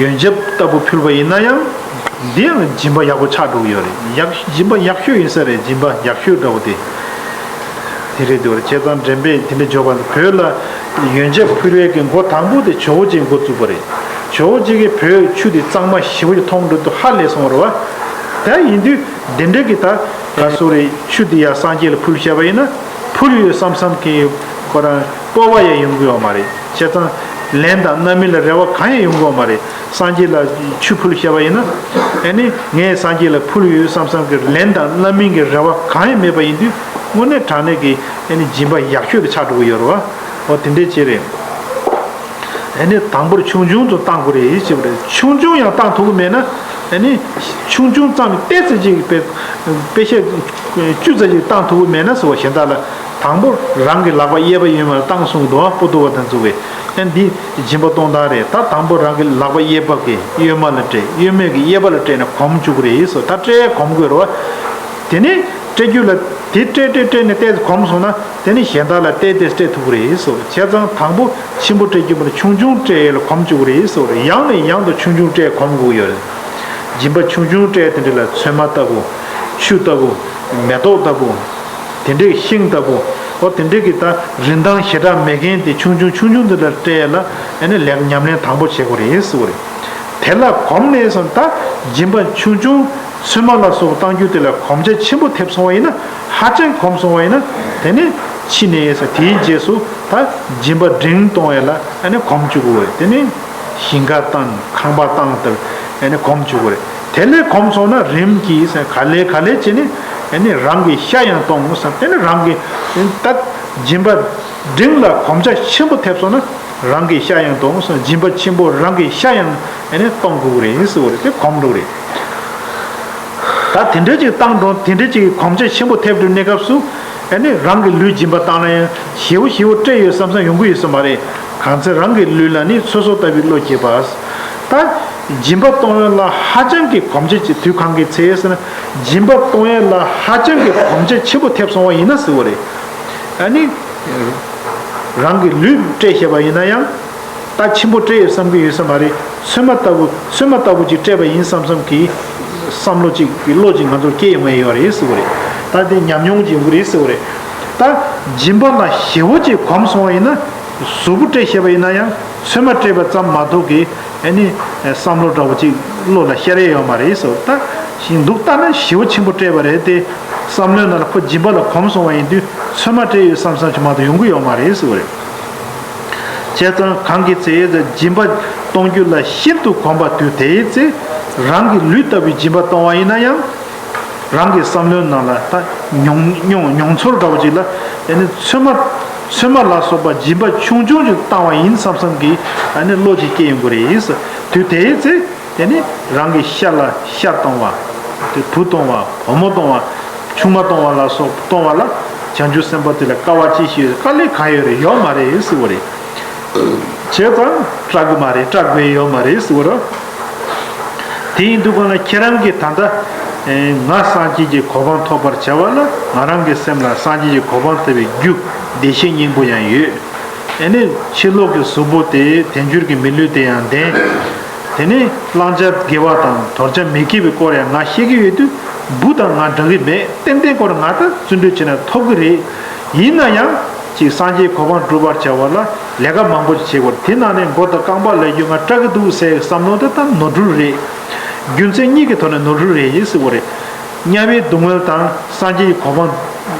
ཡོན་ཆབ་ལྟ་བུ་ཕུལ་བ་ཡིན་ན་ཡང་། འདི་ཡང་སྦྱིན་པ་ཡག་པོ་ཆགས་འགྲོ་གི་ཡོད་རེད། ཡག་སྦྱིན་པ་ཡག་ཤོས་ཡིན་ས་རེད། སྦྱིན་པ་ཡག་ཤོས་འདྲ་བོ་དེ། དེ་རེད་འདུག་རེད། བྱས་ཙང་འདྲེན་པས་དེ་འདྲ་བརྗོད་པ་ནི། བོད་ལ་ཡོན་ཆབ་ཕུལ་བའི་གི་འགོ་དང་པོ་དེ་ཇོ་བོ་རྗེས་འགོ་བཙུགས་པ་རེད། ཇོ་བོ་རྗེ་གིས་བོད་ཆུ་དེ་གཙང་མ་ཞེ་པོ་ཅིག་མཐོང་འགྲོ་དུས་ཧ་ལས་སོང་བ་རེད་བ། དེ་ཡིན་དུས་འདི་འདྲ་གི་ད་ག་སོ་རེད། ཆུ་དེ་ཡང་སངས་རྒྱས་ལ་ཕུལ་བཞག་པ་ཡིན་ན། ཕུལ་ཡོད་བསམ་བསམ་གི་ཁོ་རང་སྤོབས་པ་ཡང་ཡོང་གི་ཡོད་མ་རེད། བྱས་ཙང་ལན་དང་རྣམ་སྨིན་ལ་རེ་བ་གང་ཡང་ཡོང་གི་ཡོད་མ་རེད། སངས་རྒྱས་ལ་ཆུ་ཕུལ་བཞག་པ་ཡིན་ན། ཨ་ནི་ངས་སངས་རྒྱས་ལ་ཕུལ་ཡོད་བསམ་བསམ་གི་ལན་དང་རྣམ་སྨིན་གྱི་རེ་བ་གང་ཡང་མེད་པ་ཡིན་དུས། དངོས་གནས་དྲང་གནས་ཀྱི་ཨ་ནི་སྦྱིན་པ་ཡག་ཤོས་དེ་ཆགས་འགྲོ་གི་ཡོད་རེད་བ། འོ་དེ་འདྲས་ཅིག་རེད། ཨ་ནི་དང་པོར་ཆུང་ཆུང་དུ་བཏང་དགོས་རེད་ཅེས་པ་རེད། ཆུང་ཆུང་ཡང་བཏང་ཐུབ་ཀྱི་མེད་ན། ཨ་ནི་ཆུང་ཆུང་ཙམ་ཏོག་ཙམ་ཅིག་དཔེ་དཔེ་བཤད་བཅུ་ཙམ་ཅིག་བཏང་ཐུབ་ཀྱི་མེད་ན་ཟེར་བ་གཞན་དག་ལ། དང་པོར་རང་གི་ལག་པ་གཡས་པ་གཡོན་མ་ལ་བཏང་གསུངས་འདུག་བ། པོ་ཏོ་བ་དེ་ཚོ་གིས། ཨ་འདི་སྦྱིན་པ་གཏོང་སྟངས་རེད། ད་དང་པོ་རང་གི་ལག་པ་གཡས་པ་གིས་གཡོན་མ་ལ་སྤྲད། གཡོན་མས་ཀྱིས་གཡས་པ་ལ་སྤྲད་ནས་གོམ་བཅུག་གི་རེད་ཟེར། ད་སྤྲད་གོམ་དགོས་རེད་བ། དེ་ནས་སྤྲད་རྒྱུ་ལ་དེ་སྤྲད་སྤྲད་སྤྲད་ནས་ཏོག་ཙམ་གོམས་སོང་ན། དེ་ནས་གཞན་དག་ལ་ཏོག་ཙམ་སྤྲད་ཐུབ་ཀྱི་རེད་ཟེར། བྱས་ཙང་དང་པོ་ཆེན་པོ་སྤྲད་རྒྱུ་མིན་ན། ཆུང་ཆུང་སྤྲད་ཡས་ལ་གོམས་བཅུག་གི་རེད་ཟེར། ཡང་ནས་ཡང་དུ་ཆུང་ཆུང་སྤྲད་གོམས་དགོས་ཡོད་རེད། སྦྱིན་པ་ཆུང་ཆུང་སྤྲད་དེ་འདྲ་ལ་ཚོད་མ་ལྟ་བུ། ཆུ་ལྟ་བུ། མེ་ཏོག་ལྟ་བུ། དེ་འདྲའི་ཤིང་ལྟ་བུ། འོ་དེ་འདྲའི་གི་ད་རིན་ཐང་ཞེ་དྲག་མེད་མཁན་དེ་ཆུང་ཆུང་ཆུང་ཆུང་དེ་ལ་སྤྲད་ཡས་ལ། ཨ་ནི་ལེགས་ཉམས་ལེན་དང་པོ་བྱེད་དགོས་རེད་ཟེར་བ་རེད། དེ་ལ་གོམས་ནས་སོང་ད། སྦྱིན་པ་ཆུང་ཆུང་ཚོད་མ་ལ་སོགས་གཏང་རྒྱུ་དེ་ལ་གོམས་ཆ་ཆེན་པོ་ཐེབས་སོང་བ་ཡིན་ན། ཧ་ཅང་གོམས་སོང་བ་ཡིན་ན། དེ་ནས་ཕྱི་ནས་ས་དེའི་རྗེས་སུ་ད་སྦྱིན་པ་འབྲིང་གཏོང་ཡས་ལ་ཨ་ནི་གོམས་བཅུག་དགོས་རེད། དེ་ནས་ཞིང་ཁ་བཏང་། ཁང་པ་བཏང་ལྟར་ཨ་ནི་གོམས་བཅུག་དགོས་རེད། དེ་ལས་གོམས་སོང་ན་རིམ་གྱིས་ས་ག་ལེ་ག་ལེ་བྱས་ནས་ཨ་ནི་རང་གི་ཤ་ཡང་གཏོང་ས། དེ་ནས་རང་གི་ད་སྦྱིན་པ་འབྲིང་ལ་གོམས་ཆ་ཆེན་པོ་ཐེབས་སོང་ན། རང་གི་ཤ་ཡང་གཏོང་སོང་། སྦྱིན་པ་ཆེན་པོ་རང་གི་ཤ་ཡང་ཨ་ནི་གཏོང་དགོས་རེད་ཟེར་བ་རེད། དེ་གོམས་འགྲོ་རེད། ད་དེ་འདྲ་ཅིག་བཏང་འགྲོ། དེ་འདྲ་ཅིག་གོམས་ཆ་ཆེན་པོ་ཐེབས་འགྲོ་གནས་སྐབས་སུ། ཨ་ནི་རང་གི་ལུས་སྦྱིན་པ་བཏང་ན་ཡང་ཞེ་པོ་ཞེ་པོ་སྤྲད་ཡོད་བསམ་བསམ་ཡོང་གི་ཡོད་ས་མ་རེད། གང་ཚེ་རང་གི་ལུས་ལ་ནི་ཚོད་སོགས་ལྟ་བུའི་བློ་སྐྱེས་པ། ད་སྦྱིན་པ་གཏོང་ཡོད་ལ་ཧ་ཅང་གི་གོམས་ཆ་ཆེ། དུས་གང་གི་ཚེ་ཟེར་ན། སྦྱིན་པ་གཏོང་ཡོད་ལ་ཧ་ཅང་གི་གོམས་ཆ་ཆེན་པོ་ཐེབས་སོང་བ་ཡིན་ན་ཟེར་བ་རེད། ཨ་ནི། རང་གི་ལུས་སྤྲད་ཤེས་པ་ཡིན་ན་ཡང་། ད་ཆེན་པོ་སྤྲད་ཡོད་བསམ་གྱི་ཡོད་ས་མ་རེད། ཚོད་མ་ལྟ་བུ། ཚོད་མ་ལྟ་བུ་ཅིག་སྤྲད་པ་ཡིན་བསམ་བསམ་གྱི་བསམ་བློ་ཅིག་གི་བློ་ཅིག་ང་ཚོར་སྐྱེ་ཡོང་ཡས་ཡོད་རེད་ཟེར་བ་རེད། ད་དེ་ཉམས་མྱོང་གི་ཡོང་གི་རེད་ཟེར་བ་རེད། ད་སྦྱིན་པ་ལ་ཞེ་བོ་ཅིག་གོམས་སོང་བ་ཡིན་ན། གཟུགས་པོ་སྤྲད་ཤེས་པ་ཡིན་ན་ཡང་ཚོད་མ་སྤྲད་པ་ཙམ་མ་གཏོགས་ཀྱི་ཨ་ནི་བསམ་བློ་འདྲ་བོ་ཅིག་བློ་ལ་ཤར་ཡས་ཡོད་མ་རེད་ཟེར། ད་ཞིང་འདུག་ལྟ་ན་ཞེ་བོ་ཆེན་པོ་སྤྲད་པ་རེད་དེ། བསམ་བློའི་ནང་ལ་ཁོ་སྦྱིན་པ་ལ་གོམས་སོང་བ་ཡིན་དུས་ཚོད་མ་སྤྲད་ཡོད་བསམ་བསམ་ཅིག་མ་གཏོགས་ཡོང་གི་ཡོད་མ་རེད་ཟེར་བ་རེད། བྱས་ཙང་གང་གི་ཚེ་སྦྱིན་པ་གཏོང་རྒྱུ་ལ་ཤིན་ཏུ་གོམས་པ་དུས་དེའི་ཚེ། རང་གི་ལུས་ལྟ་བུའི་སྦྱིན་པ་གཏོང་བ་ཡིན་ན་ཡང་། རང་གི་བསམ་བློའི་ནང་ལ་ད་མྱོང་མྱོང་མྱོང་ཚོར་འདྲ་བོ་ཅིག་ལ་ཨ་ནི་ཚོད་མ་ཚོད་མ་ལ་སོགས་པ་སྦྱིན་པ་ཆུང་ཆུང་ཅིག་བཏང་བ་ཡིན་བསམ་བསམ་གྱི་ཨ་ནི་བློ་ཅིག་སྐྱེ་ཡོང་གི་རེད། དུས་དེའི་ཚེ། དེ་ནི་རང་གི་ཤ་ལ་ཤ་གཏོང་བ། དེ་བུ་གཏོང་བ། བུ་མོ་གཏོང་བ། ཆུང་མ་གཏོང་བ་ལ་སོགས་གཏོང་བ་ལ་བྱང་ཆུབ་སེམས་དཔའ་དེ་ལ་དཀའ་བ་ཅི་ཞིག་ཡོད། དཀའ་ལས་གང་ཡོད་རེད། ཡོད་མ་རེད་ཟེར་བ་རེད། བྱས་ཙང་སྐྲག་གི་མ་རེད། སྐྲག་དགོས་ཡོད་མ་རེད་ཟེར་བ་རེད། དེ་ཡིན་དུས་གང་ལ་ཁྱེད་རང་གིས་ད་ལྟ་ང་སངས་རྒྱས་ཀྱི་གོ་འཕང་ཐོབ་པར་བྱ་བ་ལ་ང་རང་གི་སེམས་ལ་སངས་རྒྱས་ཀྱི་གོ་འཕང་ཐོབ་པའི་རྒྱུ་བདེ་གཤེགས་སྙིང་པོ་ཡང་ཡོད། ཨེ་ནི་ཕྱི་ལོགས་ཀྱི་གཟུགས་པོ་དེ་དལ་འབྱོར་གྱི་མི་ལུས་དེ་ཡང་ལྡན། དེ་ནས་བླང་བྱ་དགེ་བ་དང་དོར་བྱ་མི་དགེ་བའི་སྐོར་ཡང་ང་ཤེས་ཀྱི་ཡོད་དུས། བུ་དང་ང་འདྲ་གི་མེད། ཏན་ཏན་ཁོ་རང་ང་ད་བརྩོན་འགྲུས་བྱས་ན་ཐོབ་ཀྱི་རེད། ཡིན་ན་ཡང་ཅིག་སངས་རྒྱས་གོ་འཕང་སྒྲུབ་པར་བྱ་བ་ལ་ལས་ཀ་མང་པོ་ཞིག་བྱེད་དགོས་རེད། དེ་ནང་ནས་མགོ་དང་རྐང་པ་ལས་རྒྱུ་ང་སྐྲག་གི་འདུག་ཟེར་བསམ་བློ་དེ་ད་ནོར་འཁྲུལ་རེད། རྒྱུ་མཚན་གཉིས་ཀྱི་ཐོག་ནས་ནོར་འཁྲུལ་རེད་ཟེར་བ་རེད། དམྱལ་བའི་སྡུག་བསྔལ་དང་སངས་རྒྱས་ཀྱི་གོ་འཕང་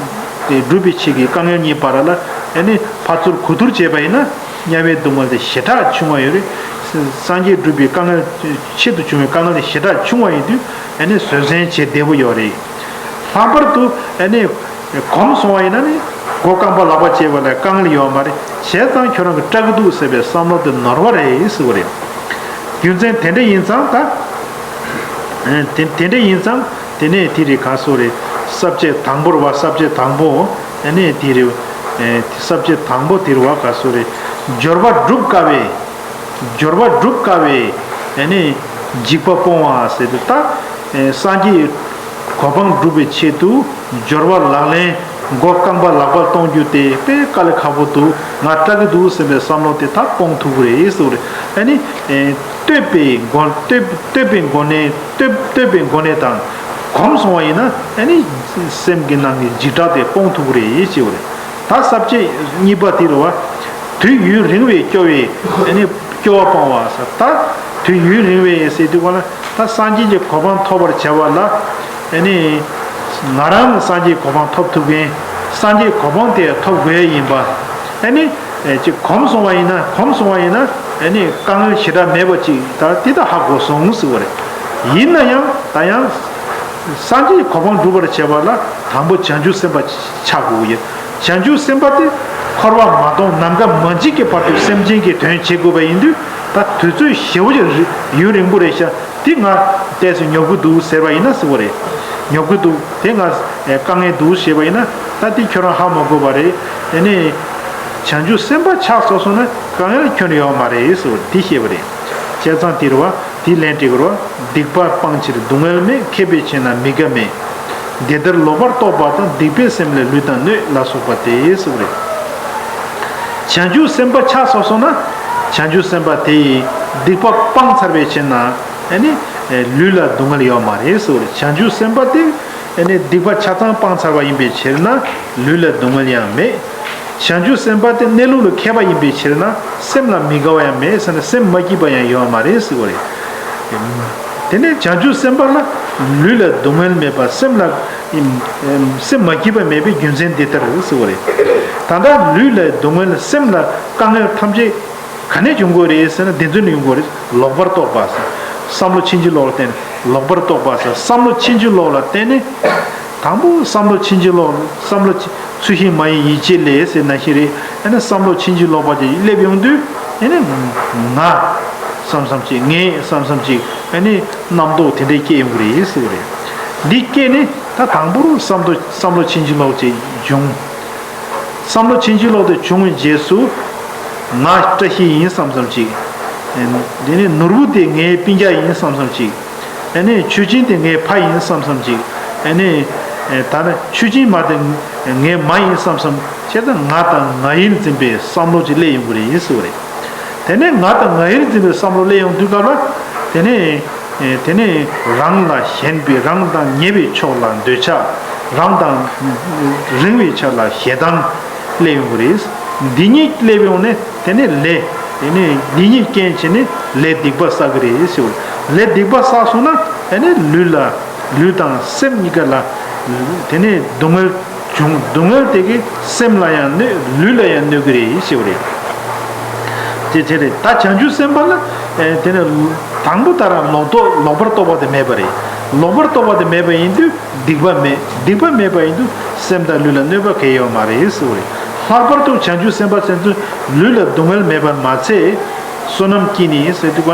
དེ་སྒྲུབ་པའི་ཆེད་ཀྱི་དཀའ་ངལ་གཉིས་བར་ལ་ཨེ་ནི་ཕར་ཚུར་གོ་བསྡུར་བྱས་པ་ཡིན་ན། དམྱལ་བའི་སྡུག་བསྔལ་དེ་ཞེ་དྲག་ཆུང་བ་ཡོད་རེད། སངས་རྒྱས་སྒྲུབ་པའི་དཀའ་ངལ་ཆེད་དུ་བྱུང་བའི་དཀའ་ངལ་དེ་ཞེ་དྲག་ཆུང་བ་ཡིན་དུས་ཨེ་ནི་བཟོད་བསྲན་བྱེད་བདེ་པོ་ཡོད་རེད། ལྷག་པར་དུ་ཨེ་ནི་གོམས་སོང་བ་ཡིན་ན་ནི་མགོ་རྐང་པ་ལག་པ་བཅད་པ་ལ་དཀའ་ངལ་ཡོད་མ་རེད། བྱས་ཙང་ཁྱོད་རང་གི་སྐྲག་གི་འདུག་ཟེར་བའི་བསམ་བློ་དེ་ནོར་བ་རེད་ཟེར་བ་རེད། རྒྱུ་མཚན་དེ་འདྲ་ཡིན་ཙང་ད། དེ་དེ་འདྲ་ཡིན་ཙང་དེ་ནས་དེ་རེད་ག་སོ་རེད། ས་བཅད་དང་པོར་བ། ས་བཅད་དང་པོ་ཨ་ནི་དེ་རེད། ས་བཅད་དང་པོ་དེར་བ་ག་སོ་རེད། སྦྱོར་བ་སྒྲུབ་དཀའ་བའི། སྦྱོར་བ་སྒྲུབ་དཀའ་བའི་ཨ་ནི་འཇིགས་པ་སྤོང་བ་ཟེར་དུས་ད། སངས་རྒྱས་གོ་འཕང་སྒྲུབ་པའི་ཆེད་དུ་སྦྱོར་བ་ལག་ལེན། མགོ་རྐང་པ་ལག་པ་གཏོང་རྒྱུ་དེ་དཔེ་དཀའ་ལས་ཁག་པོ་འདུག་ང་སྐྲག་གི་འདུག་ཟེར་བའི་བསམ་བློ་དེ་དག་སྤོང་ཐུབ་ཀྱི་རེད་ཟེར་བ་རེད། ཨ་ནི། བསྟོད་པའི་སྒོ་བསྟོད་བསྟོད་པའི་སྒོ་ནས་བསྟོད་བསྟོད་པའི་སྒོ་ནས་དང་། གོམས་སོང་བ་ཡིན་ན་ཨ་ནི། སེམས་ཀྱི་ནང་གི་འཇིགས་སྐྲག་དེ་སྤོང་ཐུབ་ཀྱི་རེད་ཅེས་པ་རེད། ད་ས་བཅད་གཉིས་པ་དེ་རེད་བ། དུས་ཡུན་རིང་བའི་སྐྱོ་བའི་ཨ་ནི་སྐྱོ་བ་སྤང་བ་ཟེར། ད་དུས་ཡུན་རིང་བའི་ཟེར་དུས་ག་ལ། ད་སངས་རྒྱས་ཀྱི་གོ་འཕང་ཐོབ་པར་བྱ་བ་ལ། ཨ་ནི། ང་རང་སངས་རྒྱས་གོ་འཕང་ཐོབ་ཐུབ་མཁན། སངས་རྒྱས་གོ་འཕང་དེ་ཐོབ་དགོས་ཡིན་པ། ཨ་ནི། ཅིག་གོམས་སོང་བ་ཡིན་ན། གོམས་སོང་བ་ཡིན་ན་ཨ་ནི་དཀའ་ངལ་ཞེ་དྲག་མེད་པ་ཅིག་ད་དེ་ད་ཧ་གོ་སོང་ཟེར་བ་རེད། ཡིན་ན་ཡང་ད་ཡང་། སངས་རྒྱས་གོ་འཕང་སྒྲུབ་པར་བྱེད་པ་ལ་དང་པོ་བྱང་ཆུབ་སེམས་དཔའ་ཆགས་དགོས་ཀྱི་ཡོད། བྱང་ཆུབ་སེམས་དཔའ་དེ་འཁོར་བ་མ་སྟོངས་ནམ་མཁའ་མ་འཇིག་གི་བར་དུ་སེམས་ཅན་གྱི་དོན་བྱེད་དགོས་པ་ཡིན་དུས། ད་དུས་ཚོད་ཞེ་བོ་ཅིག་ཡུན་རིང་པོ་རེད་ཤག་དེ་ང་ཏོག་ཙམ་ཉོབ་ཀྱི་འདུག་ཟེར་བ་ཡིན་ན་ཟེར་བ་རེད། ཉོབ་ཀྱི་འདུག་དེ་ང་དཀའ་ངལ་འདུག་ཞེས་པ་ཡིན་ན། ད་དེ་ཁྱོད་རང་ཧ་མ་གོ་བ་རེད། དེ་ནས་བྱང་ཆུབ་སེམས་དཔའ་ཆགས་སོང་སོང་ན་དཀའ་ངལ་ཁྱོན་ཡོད་མ་རེད་ཟེར་བ་དེ་བཤད་པ་རེད། བྱས་ཙང་དེ་རེད་བ། དེ་ལན་འདེབས་རོགས། སྡིག་པ་སྤང་ཕྱིར་སྡུག་བསྔལ་མེད། མཁས་པས་ཕྱེ་ན་མི་དགའ་མེད། འདི་ལྟར་ལོག་པར་རྟོག་པ་དང་། སྡིག་པའི་སེམས་ལས་ལུས་དང་གནོད། ལ་སོགས་པ་སྟེ་ཟེར་བ་རེད། བྱང་ཆུབ་སེམས་དཔའ་ཆགས་སོང་སོང་ན། བྱང་ཆུབ་སེམས་དཔའ་དེ་ཡིས་སྡིག་པ་སྤངས་ཚར་བའི་ཕྱིར་ན། ཨ་ནི། ལུས་ལ་སྡུག་བསྔལ་ཡོད་མ་རེད་ཟེར་བ་རེད། བྱང་ཆུབ་སེམས་དཔའ་དེ། ཨ་ནི་སྡིག་པ་ཆ་ཚང་སྤངས་ཚར་བ་ཡིན་པའི་ཕྱིར་ན། ལུས་ལ་སྡུག་བསྔལ་ཡང་མེད། བྱང་ཆུབ་སེམས་དཔའ་དེ་གནས་ལུགས་ལ་མཁས་པ་ཡིན་པའི་ཕྱིར་ན། སེམས་ལ་མི་དགའ་བ་ཡང་མེད་ཟེར་ན། སེམས་མ་སྐྱིད་པ་ཡང་ཡོད་མ་རེད་ཟེར་བ་རེད། དེ་ནས་བྱང་ཆུབ་སེམས་དཔའ་ལ་ལུས་ལ་སྡུག་བསྔལ་མེད་པ། སེམས་ལ་སེམས་མ་སྐྱིད་པ་མེད་པའི་རྒྱུ་མཚན་འདི་ལྟར་ཟེར་བ་རེད། ད་ལྟ་ལུས་ལ་སྡུག་བསྔལ། སེམས་ལ་དཀའ་ངལ་ཐམས་ཅད་ག་ནས་འབྱུང་དགོས་རེད་ཟེར་ན། འདི་ཚོ་ནས་ཡོང་དགོས་རེད། ལོག་པར་རྟོག་པ་ཟེར། བསམ་བློ་ཕྱིན་ཅི་ལོག་ལ་བརྟེན་ནས། ལོག་པར་རྟོག་པ་ཟེར། བསམ་བློ་ཕྱིན་ཅི་ལོག་ལ་བརྟེན་ནས། དང་པོ་བསམ་བློ་ཕྱིན་ཅི་ལོག་བསམ་བློ་ཚུལ་བཞིན་མ་ཡིན་ཡིད་བྱེད་ལས་ཟེར་ན་ཞིག་རེད། ཨ་ནི་བསམ་བློ་ཕྱིན་ཅི་ལོག་པ་ཅིག་སླེབས་ཡོང་དུས། ཨ་ནི་ང་བསམ་བསམ་ཅིག་ངས་བསམ་བསམ་ཅིག་ཨ་ནི་རྣམ་རྟོག་དེ་འདྲས་སྐྱེ་ཡོང་གི་རེད་ཟེར་བ་རེད། འདི་སྐྱེས་ནས་ད་དང་པོ་རུ་བསམ་བློ་བསམ་བློ་ཕྱིན་ཅི་ལོག་ཅིག་བྱུང་། བསམ་བློ་ཕྱིན་ཅི་ལོག་དེ་བྱུང་བའི་རྗེས་སུ། ང་བཀྲ་ཤིས་ཡིན་བསམ་བསམ་ཅིག་དེ་ནས་ནོར་བུ་དེ་ངའི་སྤུན་ཀྱག་ཡིན་བསམ་བསམ་ཅིག་ཨ་ནི་མཆོད་སྦྱིན་དེ་ངའི་ཕ་ཡིན་བསམ་བསམ་ཅིག་ཨ་ནི། ད་ནི་མཆོད་སྦྱིན་མ་དེ་ངའི་མ་ཡིན་བསམ་བསམ། བྱས་ཙང་ང་དང་ང་ཡིར་འཛིན་པའི་བསམ་བློ་ཅིག་སླེབས་ཡོང་གི་རེད་ཟེར་བ་རེད། དེ་ནས་ང་དང་ང་ཡིར་འཛིན་པའི་བསམ་བློ་སླེབས་ཡོང་དུས་སྐབས་ལ། དེ་ནས། དེ་ནས་རང་ལ་ཞེན་པའི། རང་དང་ཉེ་བའི་ཕྱོགས་ལ་འདོད་ཆགས། རང་དང་རིང་བའི་ཆ་ལ་ཞེ་སྡང་སླེབས་ཡོང་གི་རེད། འདི་གཉིས་སླེབས་ཡོང་ནས་དེ་ནས་ལས། དེ་ནས་འདི་གཉིས་རྐྱེན་བྱས་ནས་ལས་སྡིག་པ་བསགས་ཀྱི་རེད་ཟེར་བ། ལས་སྡིག་པ་བསགས་སོང་ན་དེ་ནས་ལུས་ལ། ལུས་དང་སེམས་གཉིས་ཀ་ལ་དེ་ནས་སྡུག་བསྔལ་བྱུང་། སྡུག་བསྔལ་དེ་གིས་སེམས་ལ་ཡང་གནོད། ལུས་ལ་ཡང་གནོད་ཀྱི་རེད་ཟེར་བ་རེད། དེ་དེ་རེད། ད་བྱང་ཆུབ་སེམས་དཔའ་ལ་ཨེ་དེ་ནས་དང་པོ་ད་རང་ལོག་རྟོག་ལོག་པར་རྟོག་པ་དེ་མེད་པ་རེད། ལོག་པར་རྟོག་པ་དེ་མེད་པ་ཡིན་དུས་སྡིག་པ་མེད། སྡིག་པ་མེད་པ་ཡིན་དུས་སེམས་དང་ལུས་ལ་གནོད་པ་གང་ཡང་ཡོད་མ་རེད་ཟེར་བ་རེད། ལྷག་པར་དུ་བྱང་ཆུབ་སེམས་དཔའ་དེ་ཚོ་ལུས་ལ་སྡུག་བསྔལ་མེད་པར་མ་ཚད། བསོད་ནམས་ཀྱིས་ནི་ཟེར་དུས་ཀ་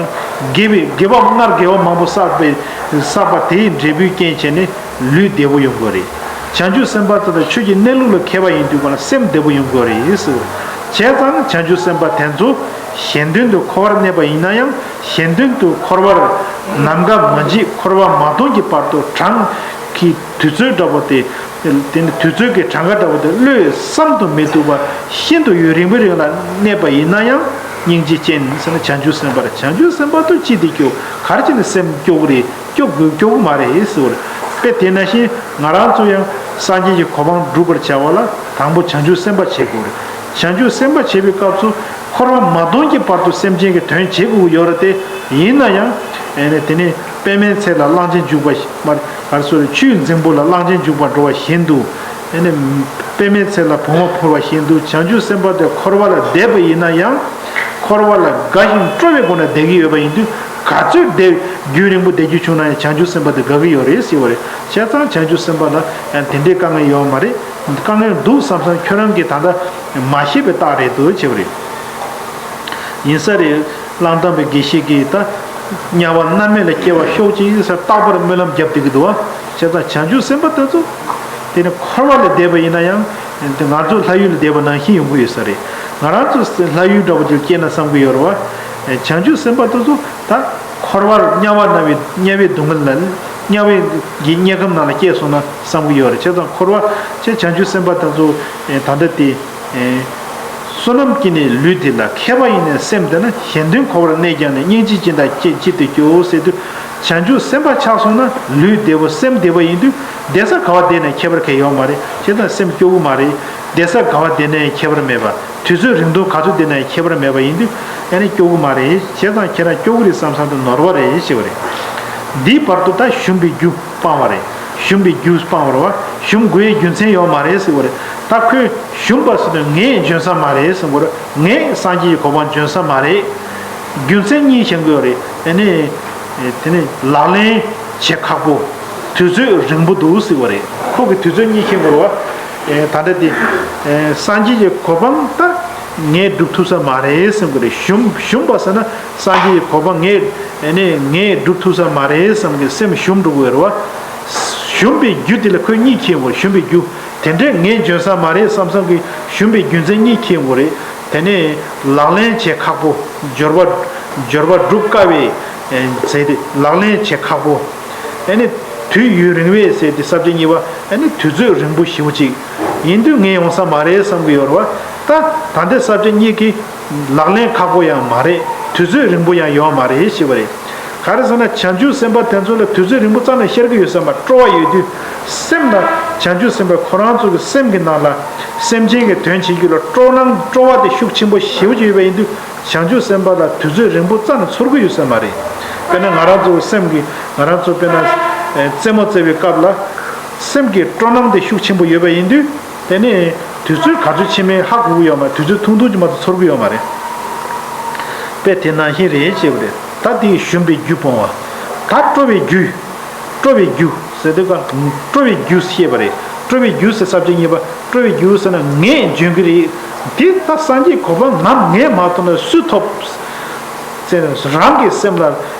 དགེ་བའི་དགེ་བ་སྔར་དགེ་བ་མང་པོ་བསགས་པའི་བསགས་པ་དེའི་འབྲས་བུའི་རྐྱེན་བྱས་ནས་ལུས་བདེ་པོ་ཡོང་དགོས་རེད། བྱང་ཆུབ་སེམས་དཔའ་དེ་དག་ཆོས་ཀྱི་གནས་ལུགས་ལ་མཁས་པ་ཡིན་དུས་ཀ་སེམས་བདེ་པོ་ཡོང་དགོས་རེད་ཟེར། བྱས་ཙང་བྱང་ཆུབ་སེམས་དཔའ་དེ་ཚོ་གཞན་དོན་དུ་འཁོར་བར་གནས་པ་ཡིན་ན་ཡང་། གཞན་དོན་དུ་འཁོར་བར་ནམ་མཁའ་མ་འཇིག་འཁོར་བ་མ་སྟོངས་ཀྱི་བར་དུ་གྲངས་ཀྱི་དུས་ཚོད་འདྲ་པོ་དེ། དེ་ནི་དུས་ཚོད་ཀྱི་གྲངས་ཀ་འདྲ་པོ་དེ་བློས་བསམ་དུ་མི་བཏུབ་པ་ཤིན་ཏུ་ཡུན་རིང་པོའི་རིང་ལ་གནས་པ་ཡིན་ན་ཡང་། སྙིང་རྗེ་ཅན་ཟེར་ན་བྱང་ཆུབ་སེམས་དཔའ་རེད། བྱང་ཆུབ་སེམས་དཔའ་དེ་ཅི་སྟེ་སྐྱོ། ག་རེ་བྱས་ནས་སེམས་སྐྱོ་གི་རེད། སྐྱོ་དགོས། སྐྱོ་གི་མ་རེད་ཟེར་བ་རེད། དཔེ་དེ་ནང་བཞིན་ང་རང་ཚོ་ཡང་སངས་རྒྱས་ཀྱི་གོ་འཕང་སྒྲུབ་པར་བྱ་བ་ལ་དང་པོ་བྱང་ཆུབ་སེམས་དཔའ་བྱེད་དགོས་རེད། བྱང་ཆུབ་སེམས་དཔའ་བྱེད་པའི་སྐབས་སུ་འཁོར་བ་མ་སྟོངས་ཀྱི་བར་དུ་སེམས་ཅན་གྱི་དོན་བྱེད་དགོས་ཀྱི་ཡོད་རེད་དེ། ཡིན་ན་ཡང་ཨེ་ནས་དེ་ནས་པདྨའི་ཚལ་ལ་གླང་ཆེན་རྒྱུག་པ་མར་གར་སོ་རེ་ཆུའི་རྫིང་བུ་ལ་གླང་ཆེན་རྒྱུག་པར་འགྲོ་བ་བཞིན་དུ། ཨེ་ནས་པདྨའི་ཚལ་ལ་བུང་བ་འཕུར་བ་བཞིན་དུ་བྱང་ཆུབ་སེམས་དཔའ་དེ་འཁོར་བ་ལ་བསྡད་པ་ཡིན་ན་ཡང་། འཁོར་བ་ལ་དགའ་ཞིང་སྤྲོ་བའི་སྒོ་ནས་བསྡད་ཀྱི་ཡོད་པ་ཡིན་དུས། ག་ཚོད་བསྡད་རྒྱུན་རིང་པོ་བསྡད་རྒྱུ་བྱུང་ན་ཡང་བྱང་ཆུབ་སེམས་དཔའ་དེ་དགའ་གི་ཡོད་རེད་ཟེར་བ་རེད། བྱས་ཙང་བྱང་ཆུབ་སེམས་དཔའ་ལ་ཡང་དེ་འདྲའི་དཀའ་ངལ་ཡོད་མ་རེད། དཀའ་ངལ་འདུག་བསམ་བསམ་ཁྱོད་རང་གིས་ད་ལྟ་མ་ཤེས་པའི་རྟགས་རེད་འདུག་བྱས་པ་རེད། ཡིན་ས་རེད། གླང་དར་མའི་དགེ་བཤེས་ཀྱིས་ད་དམྱལ་བ་མནར་མེད་ལ་སྐྱེ་བར་ཤོག་ཅིག་ཟེར་རྟག་པར་སྨོན་ལམ་བརྒྱབ་བསྡད་ཀྱི་འདུག་བ། བྱས་ཙང་བྱང་ཆུབ་སེམས་དཔའ་དེ་ཚོ་དེ་ནི་འཁོར་བ་ལ་བསྡད་པ་ཡིན་ན་ཡང་། དེ་ང་ཚོ་ལྷ་ཡུལ་ལ་བསྡད་པ་ནང་བཞིན་ཡོང་གི་ཡོད་ས་རེད། ང་རང་ཚོ་ལྷ་ཡུལ་འདྲ་པོ་དེར་སྐྱེས་ན་བསམ་གྱི་ཡོད་རེད་བ། བྱང་ཆུབ་སེམས་དཔའ་དེ་ཚོ་ད་འཁོར་བར་དམྱལ་བ་ན་བའི་དམྱལ་བའི་སྡུག་བསྔལ་ལ། དམྱལ་བའི་གི་དམྱལ་ཁམས་ནང་ལ་སྐྱེས་སོང་ན་བསམ་གྱི་ཡོད་རེད། བྱས་ཙང་འཁོར་བ་བྱས་བྱང་ཆུབ་སེམས་དཔའ་དེ་ཚོ་ད་ལྟ་དེ། བསོད་ནམས་ཀྱིས་ནི་ལུས་འདི་ལ། མཁས་པ་ཡིས་ནི་སེམས་བདེ་ན། གཞན་དོན་འཁོར་བར་གནས་ཀྱང་ནི། སྙིང་རྗེ་ཅན་དག་ཅིར་ཅིར་དུ་སྐྱོ་ཟེར་དུས། བྱང་ཆུབ་སེམས་དཔའ་ཆགས་སོང་ན་ལུས་བདེ་པོ་སེམས་བདེ་པོ་ཡིན་དུས་བསྡད་ས་ག་བ་བསྡད་ནའི་ཁྱད་པར་གང་ཡོད་མ་རེད། བྱས་ཙང་སེམས་སྐྱོ་གི་མ་རེད། བསྡད་ས་ག་བ་བསྡད་ནའི་ཁྱད་པར་མེད་པ། དུས་ཚོད་རིང་ཐུང་ག་ཚོད་བསྡད་ནའི་ཁྱད་པར་མེད་པ་ཡིན་དུས་ཨ་ནི་སྐྱོ་གི་མ་རེད། བྱས་ཙང་ཁྱེད་རང་སྐྱོ་གི་རེད་བསམ་བསམ་དུ་ནོར་བ་རེད་ཞེས་པ་རེད། འདིའི་བར་དུ་ད་ཞུམ་པའི་རྒྱུ་སྤང་བ་རེད། ཞུམ་པའི་རྒྱུ་སྤང་བ་རེད་བ། ཞུམ་དགོས་ཡའི་རྒྱུ་མཚན་ཡོད་མ་རེད་ཟེར་བ་རེད། ད་ཁོས་ཞུམ་པ་ཟེར་དུས་ངས་འཇོན་ས་མ་རེད་ཟེར་བ་རེད། ངས་སངས་རྒྱས་ཀྱི་གོ་འཕང་འཇོན་ས་མ་རེད། རྒྱུ་མཚན་གཉིས་བཤད་ཀྱི་ཡོད་རེད། དེ་ནས་དེ་ནས་ལག་ལེན་བྱེད་ཁག་པོ། དུས་ཚོད་རིང་པོ་འདུག་ཟེར་བ་རེད། ཁོ་གི་དུས་ཚོད་གཉིས་བཤད་དགོས་རེད་བ། ད་ལྟ་དེ་སངས་རྒྱས་ཀྱི་གོ་འཕང་ད་ངས་སྒྲུབ་ཐུབ་ས་མ་རེད་ཟེར་གྱི་རེད། ཞུམ་ཞུམ་པ་ཟེར་ན་སངས་རྒྱས་ཀྱི་གོ་འཕང་ངས་ནས་ངས་སྒྲུབ་ཐུབ་ས་མ་རེད་བསམ་གྱི་སེམས་ཞུམ་འགྲོ་གི་ཡོད་རེད་བ། ཞུམ་པའི་རྒྱུ་དེ་ལ་ཁོས་གཉིས་ཁྱེར་ཡོང་གི་རེད། ཞུམ་པའི་རྒྱུ་དེ་འདྲས་ངས་འཇོན་ས་མ་རེད་བསམ་བསམ་གྱི་ཞུམ་པའི་རྒྱུ་མཚན་གཉིས་ཁྱེར་ཡོང་གི་རེད། དེ་ནས་ལག་ལེན་བྱེད་ཁག་པོ། སྦྱོར་བ་སྦྱོར་བ་སྒྲུབ་དཀའ་བའི་ཟེར་ཏེ་ལག་ལེན་བྱེད་ཁག་པོ། ཨ་ནི་དུས་ཡུན་རིང་བའི་ཟེར་ཏེ་ས་བཅད་གཉིས་པ་ཨ་ནི་དུས་ཚོད་རིང་པོ་ཞེ་པོ་ཅིག་ཡིན་དུས་ངས་ཡོང་ས་མ་རེད་བསམ་གྱི་ཡོད་རེད་བ། ད་ད་ལྟའི་ས་བཅད་གཉིས་ཀྱི་ལག་ལེན་ཁག་པོ་ཡང་མ་རེད། དུས་ཚོད་རིང་པོ་ཡང་ཡོད་མ་རེད་ཞེས་པ་རེད། ག་རེ་ཟེར་ན་བྱང་ཆུབ་སེམས་དཔའ་དེ་ཚོ་ལ་དུས་ཚོད་རིང་པོ་རྩ་ནས་ཤར་གྱི་ཡོད་ས་མ་རེད། སྤྲོ་བ་ཡོད་དུས་སེམས་ལ་བྱང་ཆུབ་སེམས་དཔའ་ཁོ་རང་ཚོ་གི་སེམས་ཀྱི་ནང་ལ་སེམས་ཅན་གྱི་དོན་བྱེད་རྒྱུ་ལ་སྤྲོ་སྣང་སྤྲོ་བ་དེ་ཤུགས་ཆེན་པོ་ཞེ་པོ་ཅིག་ཡོད་པ་ཡིན་དུས། བྱང་ཆུབ་སེམས་དཔའ་ལ་དུས་ཚོད་རིང་པོ་རྩ་ནས་ཚོར་གྱི་ཡོད་ས་མ་རེད། དཔེར་ན་ང་རང་ཚོ་སེམས་ཀྱི་ང་རང་ཚོ་དཔེར་ན་རྩེད་མོ་རྩེ་བའི་སྐབས་ལ་སེམས་ཀྱི་སྤྲོ་སྣང་དེ་ཤུགས་ཆེན་པོ་ཡོད་པ་ཡིན་དུས་དེ་ནས་དུས་ཚོད་ག་ཚོད་ཕྱིན་མིན་ཧ་གོ་གི་ཡོད་མ་རེད། དུས་ཚོད་ཐུང་ཐུང་ཅིག་མ་གཏོགས་ཚོར་གྱི་ཡོད་མ་རེད། དཔེ་དེ་ནང་བཞིན་རེད་ཅེས་པ་རེད། ད་དེའི་ཞུམ་པའི་རྒྱུ་སྤོང་བ། ད་སྤྲོ་བའི་རྒྱུ། སྤྲོ་བའི་རྒྱུ་ཟེར་དུས་ཀ་སྤྲོ་བའི་རྒྱུ་ཞེས་པ་རེད། སྤྲོ་བའི་རྒྱུ་ཟེར་ས་བཅད་གཉིས་པ་སྤྲོ་བའི་རྒྱུ་ཟེར་ན་ངས་འཇོན་གྱི་རེད། དེ་ད་སངས་རྒྱས་གོ་འཕང་ང་ངས་མ་ཐོབ་ན་སུས་ཐོབ་ཟེར་ན་རང་གི་སེམས་ལ་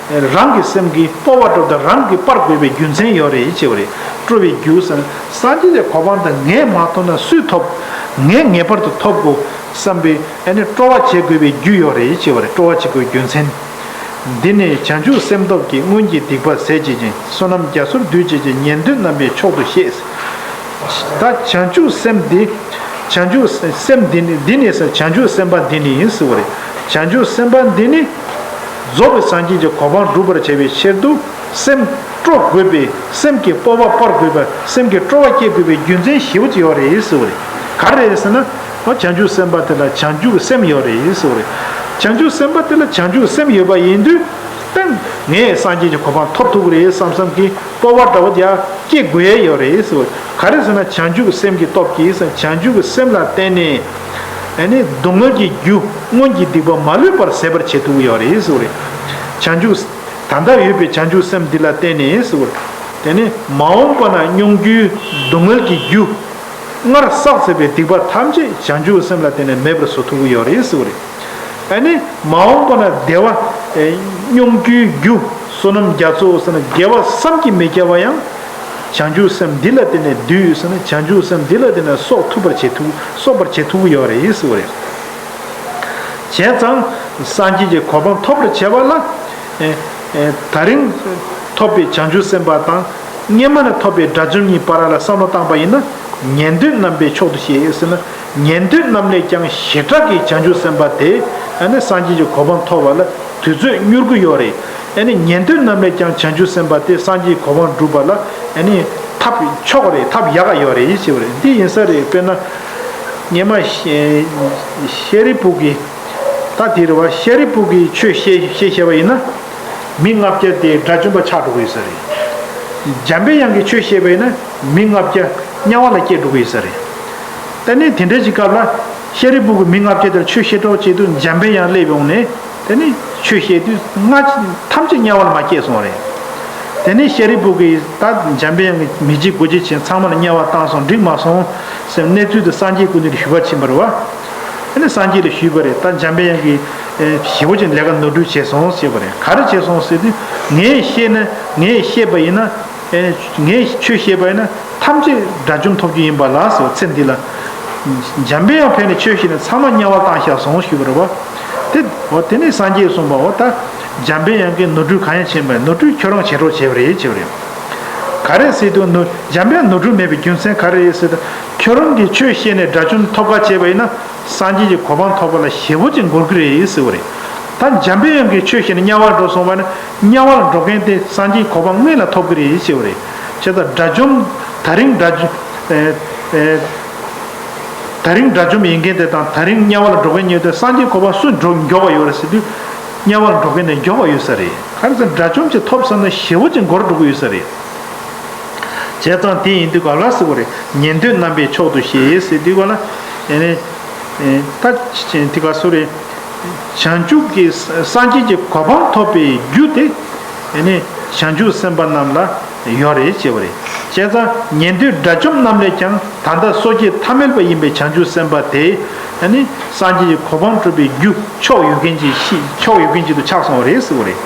རང་གི་སེམས་ཀྱི་སྤོབས་པ་སྒྲུབ་དང་རང་གིས་སྤར་དགོས་པའི་རྒྱུ་མཚན་ཡོད་རེད་ཅེས་པ་རེད། སྤྲོ་བའི་རྒྱུ་ཟེར་ན་སངས་རྒྱས་ཀྱི་གོ་འཕང་དེ་ངས་མ་ཐོབ་ན་སུས་ཐོབ། ངས་ངེས་པར་དུ་ཐོབ་དགོས་བསམ་པའི་ཨ་ནི་སྤྲོ་བ་བྱེད་དགོས་པའི་རྒྱུ་ཡོད་རེད་ཅེས་པ་རེད། སྤྲོ་བ་བྱེད་དགོས་རྒྱུ་མཚན། འདི་ནི་བྱང་ཆུབ་སེམས་སྟོབས་ཀྱིས། སྔོན་གྱི་སྡིག་པ་ཟད་བྱེད་ཅིང་། བསོད་ནམས་རྒྱ་མཚོར་འདུད་བྱེད་ཅིང་། ཉན་ཐོས་རྣམ་པའི་མཆོག་ཏུ་གཤེགས། ད་བྱང་ཆུབ་སེམས་འདི། བྱང་ཆུབ་སེམས་འདི་ནི་འདི་ནི་ཟེར་བྱང་ཆུབ་སེམས་དཔའ་འདི་ནི་ཡིན་ཟེར་བ་རེད། བྱང་ཆུབ་སེམས་དཔའ་འདི་ནི། རྫོགས་པའི་སངས་རྒྱས་ཀྱི་གོ་འཕང་སྒྲུབ་པར་བྱ་བའི་ཕྱིར་དུ་སེམས། སྤྲོ་དགོས་པའི་སེམས་ཀྱི་སྤོབས་པ་སྤར་དགོས་པ། སེམས་ཀྱི་སྤྲོ་བ་སྐྱེ་དགོས་པའི་རྒྱུ་མཚན་ཞེ་པོ་ཅིག་ཡོད་རེད་ཟེར་བ་རེད། ག་རེ་རེད་ཟེར་ན། འོ་བྱང་ཆུབ་སེམས་དཔའ་དེ་ལ་བྱང་ཆུབ་སེམས་ཡོད་རེད་ཟེར་བ་རེད། བྱང་ཆུབ་སེམས་དཔའ་དེ་ལ་བྱང་ཆུབ་སེམས་ཡོད་པ་ཡིན་དུས། ད་ངས་སངས་རྒྱས་ཀྱི་གོ་འཕང་ཐོབ་ཐུབ་ཀྱི་རེད་བསམ་བསམ་གྱི་སྤོབས་པ་འདྲ་བོ་དེ་ཡང་སྐྱེ་དགོས་ཡས་ཡོད་རེད་ཟེར་བ་རེད། ག་རེ་ཟེར་ན། བྱང་ཆུབ་སེམས་ཀྱི་སྟོབས་ཀྱིས་ཟེར། བྱང་ཆུབ་སེམས་ལ་བརྟེན་ནས། ཨ་ནི་སྡུག་བསྔལ་གྱི་རྒྱུ་སྔོན་གྱི་སྡིག་པ་མ་ལུས་པར་ཟད་པར་བྱེད་ཐུབ་ཀྱི་ཡོད་རེད་ཟེར་བ་རེད། བྱང་ཆུབ། ད་ལྟ་ཡོད་པའི་བྱང་ཆུབ་སེམས་འདི་ལ་བརྟེན་ནས་ཟེར་བ་རེད། དེ་ནི་མ་འོངས་པ་ན་མྱོང་རྒྱུའི་སྡུག་བསྔལ་གྱི་རྒྱུ། སྔར་བསགས་ཚར་བའི་སྡིག་པ་ཐམས་ཅད་བྱང་ཆུབ་སེམས་ལ་བརྟེན་ནས་མེད་པར་བཟོ་ཐུབ་ཀྱི་ཡོད་རེད་ཟེར་བ་རེད། ཨ་ནི་མ་འོངས་པ་ན་བདེ་བ་མྱོང་རྒྱུའི་རྒྱུ། བསོད་ནམས་རྒྱ་མཚོ་ཟེར་ན་དགེ་བ་བསམ་གྱིས་མི་ཁྱབ་པ་ཡང་། བྱང་ཆུབ་སེམས་འདི་ལ་བརྟེན་ནས་བསྡུས་ཟེར་ན། བྱང་ཆུབ་སེམས་འདི་ལ་བརྟེན་ནས་གསོག་ཐུབ་པར་བྱེད་ཐུབ། གསོག་པར་བྱེད་ཐུབ་ཀྱི་ཡོད་རེད་ཟེར་བ་རེད། བྱས་ཙང་སངས་རྒྱས་ཀྱི་གོ་འཕང་ཐོབ་པར་བྱེད་པ་ལ། ཨེ་ཨེ་ད་རིང་ཐོབ་པའི་བྱང་ཆུབ་སེམས་དཔའ་དང་། སྔོན་མ་ནས་ཐོབ་པའི་དགྲ་བཅོམ་གཉིས་བར་ལ་བསམ་བློ་བཏང་པ་ཡིན་ན། ཉན་ཐོས་རྣམ་པས་མཆོག་ཏུ་ཤེས་ཟེར་ན། ཉན་ཐོས་རྣམས་ལས་ཀྱང་ཞེ་དྲག་གི་བྱང་ཆུབ་སེམས་དཔའ་དེ། ཨ་ནི་སངས་རྒྱས་ཀྱི་གོ་འཕང་ཐོབ་པ་ལ་དུས་ཚོད་སྙུར་གྱི་ཡོད་རེད། ཨ་ནི་ཉན་ཐོས་རྣམས་ལས་ཀྱང་བྱང་ཆུབ་སེམས་དཔའ་དེ་སངས་རྒྱས་ཀྱི་གོ་འཕང་སྒྲུབ་པ་ལ། ཨ་ནི་ཐབས་མཆོག་རེད། ཐབས་ཡག་ག་ཡོད་རེད་ཞེས་པ་རེད། འདི་ཡིན་ས་རེད། དཔེར་ན། སྔོན་མ་ཤེ་ཤཱ་རིའི་བུ་གིས། ད་དེ་རེད་བ། ཤཱ་རིའི་བུ་གིས་ཆོས་བཤད་བཤད་བཤད་པ་ཡིན་ན། མི་ལྔ་བརྒྱ་དེ་དགྲ་བཅོམ་པ་ཆགས་འགྲོ་གི་ཡོད་ས་རེད། འཇམ་པའི་དབྱངས་ཀྱིས་ཆོས་བཤད་པ་ཡིན་ན་མི་ལྔ་བརྒྱ་དམྱལ་བ་ལ་སྐྱེས་འགྲོ་གི་ཡོད་ས་རེད། ད་ནི་དེ་འདྲ་ཞིག་སྐབས་ལ། ཤཱ་རིའི་བུ་གིས་མི་ལྔ་བརྒྱ་དེར་ཆོས་བཤད་གྲོགས་བྱེད་དུས་འཇམ་པའི་དབྱངས་སླེབས་ཡོང་ནས། དེ་ནི་ཆོས་བཤད་དུས་ལྔ་ཐམས་ཅད་དམྱལ་བ་ལ་མར་སྐྱེས་སོང་བ་རེད། དེ་ནི་ཤཱ་རིའི་བུ་གིས་ད་འཇམ་པའི་དབྱངས་ཀྱིས་མི་འཇིགས་དགུ་འཇིགས་བྱས། ཚང་མ་ལ་དམྱལ་བ་བཏང་སོང་། འགྲིག་མ་སོང་ཟེར་གནས་ཚུལ་དེ་སངས་རྒྱས་སྐུ་མདུན་ལ་ཞུས་པར་ཕྱིན་པ་རེད་བ། དེ་ནི་སངས་རྒྱས་ལ་ཞུས་པ་རེད། ད་འཇམ་པའི་དབྱངས་ཀྱིས་ཞེ་པོ་ཅིག་ལས་ཀ་ནོར་འཁྲུལ་བྱས་སོང་ཞེས་པ་རེད། ག་རེ་བྱས་སོང་ཟེར་དུས། ངས་བཤད་ན། ངས་བཤད་པ་ཡིན་ན། ངས་ཆོས་བཤད་པ་ཡིན་ན་ཐམས་ཅད་དགྲ་བཅོམ་ཐོབ་རྒྱུ་ཡིན་པ་ལ་ཟེར་བ། ཚེ་འདི་ལ་འཇམ་པའི་དབྱངས་ཕེབས་ནས་ཆོས་བཤད་ནས་ཚང་མ་དམྱལ་བ་བཏང་བཞག་སོང་ཞུས་པ་རེད་བ། དེ་འོ་དེ་ནས་སངས་རྒྱས་གསུངས་པ། འོ་ད་འཇམ་པའི་དབྱངས་ཀྱིས་ནོར་འཁྲུལ་གང་ཡང་བྱས་མེད། ནོར་འཁྲུལ་ཁྱོད་རང་བྱས་གྲོགས་བྱས་པ་རེད་ཅེས་པ་རེད། ག་རེ་ཟེར་དུས། ནོར་འཇམ་པའི་དབྱངས་ནོར་འཁྲུལ་མེད་པའི་རྒྱུ་མཚན་ག་རེ་རེད་ཟེར་དུས། ཁྱོད་རང་གིས་ཆོས་བཤད་ནས་དགྲ་བཅོམ་ཐོབ་ག་བྱས་པ་ཡིན་ན། སངས་རྒྱས་ཀྱི་གོ་འཕང་ཐོབ་པ་ལ་ཞེ་པོ་ཅིག་འགོར་གི་རེད་ཟེར་བ་རེད། ད་འཇམ་པའི་དབྱངས་ཀྱིས་ཆོས་བཤད་ནས་དམྱལ་བར་འགྲོ་སོང་བ་ན། དམྱལ་བར་འགྲོ་མཁན་དེ་སངས་རྒྱས་གོ་འཕང་སྔོན་ལ་ཐོབ་གི་རེད་ཞེས་པ་རེད། བྱས་ཙང་དགྲ་བཅོམ། ད་རིང་དགྲ་བཅོམ། ཨེ་ཨེ་ད་རིང་དགྲ་བཅོམ་ཡིན་མཁན་དེ་དང་། ད་རིང་དམྱལ་བ་ལ་འགྲོ་མཁན་གཉིས་དེ་སངས་རྒྱས་གོ་འཕང་སུ་འགྲོ་མགྱོགས་པ་ཡོད་རེད་ཟེར་དུས། དམྱལ་བ་ལ་འགྲོ་མཁན་དེ་མགྱོགས་པ་ཡོད་ས་རེད། ག་རེ་ཟེར་ན་དགྲ་བཅོམ་ཅིག་ཐོབ་ཚར་ན་ཞེ་པོ་ཅིག་འགོར་འགྲོ་གི་ཡོད་ས་རེད། བྱས་ཙང་དེ་ཡིན་དུས་ག་ལ་ཟེར་བ་རེད། ཉན་ཐོས་རྣམ་པས་མཆོག་ཏུ་བཞེད་ཟེར་དུས་ག་ལ། ཨེ་ནི་ཨེ་ད་དེ་ག་སུ་རེད། བྱང་ཆུབ་ཀྱི་སངས་རྒྱས་ཀྱི་གོ་འཕང་ཐོབ་པའི་རྒྱུ་དེ། ཨེ་ནི་བྱང་ཆུབ་སེམས་དཔའ་རྣམས་ལ་ཡོད་རེད་ཅེས་པ་རེད། བྱས་ཙང་ཉན་ཐོས་དགྲ་བཅོམ་རྣམས་ལས་ཀྱང་ད་ལྟ་སོ་སྐྱེ་ཐ་མལ་པ་ཡིན་པའི་བྱང་ཆུབ་སེམས་དཔའ་དེ། ཨ་ནི་སངས་རྒྱས་ཀྱི་གོ་འཕང་སྒྲུབ་པའི་རྒྱུ་མཆོག་ཡོད་མཁན་ཅིག་ཤི། མཆོག་ཡོད་མཁན་ཅིག་ཏུ་ཆགས་སོང་བ་རེད་ཟེར་བ་རེད།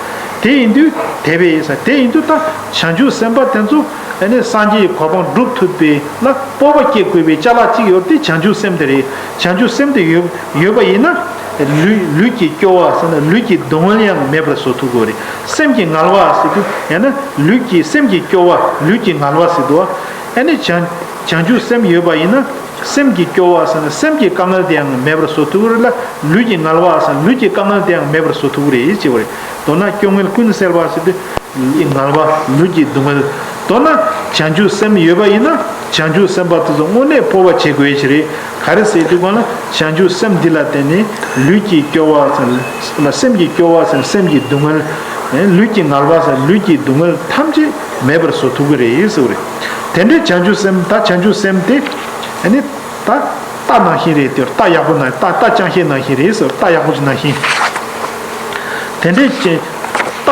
དེ་ཡིན་དུས་དེ་བས་ས། དེ་ཡིན་དུས་ད་བྱང་ཆུབ་སེམས་དཔའ་དེ་ཚོ། ཨ་ནི་སངས་རྒྱས་ཀྱི་གོ་འཕང་སྒྲུབ་ཐུབ་པའི་ལ་སྤོབས་པ་སྐྱེ་དགོས་པའི་ཅ་ལག་གཅིག་ཡོད་དེ་བྱང་ཆུབ་སེམས་དེ་རེད། བྱང་ཆུབ་སེམས་དེ་ཡོད་ཡོད་པ་ཡིན་ན། ལུས་ལུས་ཀྱི་སྐྱོ་བ་ཟེར་ན་ལུས་ཀྱི་སྡུག་བསྔལ་ཡང་མེད་པར་བཟོ་ཐུབ་དགོས་རེད། སེམས་ཀྱི་ངལ་བ་ཟེར་དུས་ཡང་ན་ལུས་ཀྱི་སེམས་ཀྱི་སྐྱོ་བ། ལུས་ཀྱི་ངལ་བ་ཟེར་དུས། ཨ་ནི་བྱང་བྱང་ཆུབ་སེམས་ཡོད་པ་ཡིན་ན། སེམས་ཀྱི་སྐྱོ་བ་ཟེར་ན་སེམས་ཀྱི་དཀའ་ངལ་དེ་ཡང་མེད་པར་བཟོ་ཐུབ་ཀྱི་རེད་ལ། ལུས་ཀྱི་ངལ་བ་ཟེར་ན་ལུས་ཀྱི་དཀའ་ངལ་དེ་ཡང་མེད་པར་བཟོ་ཐུབ་ཀྱི་རེད་ཅེས་པ་རེད། མདོར་ན་སྐྱོ་ངལ་ཀུན་སེལ་བ་ཟེར་དུས་ལུས་ཀྱི་ངལ་བ། ལུས་ཀྱི་སྡུག་བསྔལ། མདོར་ན་བྱང་ཆུབ་སེམས་ཡོད་པ་ཡིན་ན་བྱང་ཆུབ་སེམས་དཔའ་དེ་ཚོ་དངོས་གནས་སྤོབས་པ་བྱེད་དགོས་ཀྱི་རེད། ག་རེ་ཟེར་དུས་གང་ལ་བྱང་ཆུབ་སེམས་འདི་ལ་བརྟེན་ནས་ལུས་ཀྱི་སྐྱོ་བ་ཟེར་ན་སེམས་ཀྱི་སྐྱོ་བ་ཟེར་ན་སེམས་ཀྱི་སྡུག་བསྔལ། ལུས་ཀྱི་ངལ་བ་ཟེར་ན་ལུས་ཀྱི་སྡུག་བསྔལ་ཐམས་ཅད་མེད་པར་བཟོ་ཐུབ་ཀྱི་རེད་ཟེར་བ་རེད། དེ་འདྲའི་བྱང་ཆུབ་སེམས། ད་བྱང་ཆུབ་སེམས་དེ་ཨ་ནི། ད་རྟ་ནང་བཞིན་རེད། དེ་རྟ་ཡག་པོ་ནང་། རྟ་རྟ་ཅང་ཤེས་ནང་བཞིན་རེད་ཟེར། རྟ་ཡག་པོ་ཅིག་ནང་བཞིན། དེ་འདྲའི་ཅིག་རྟ་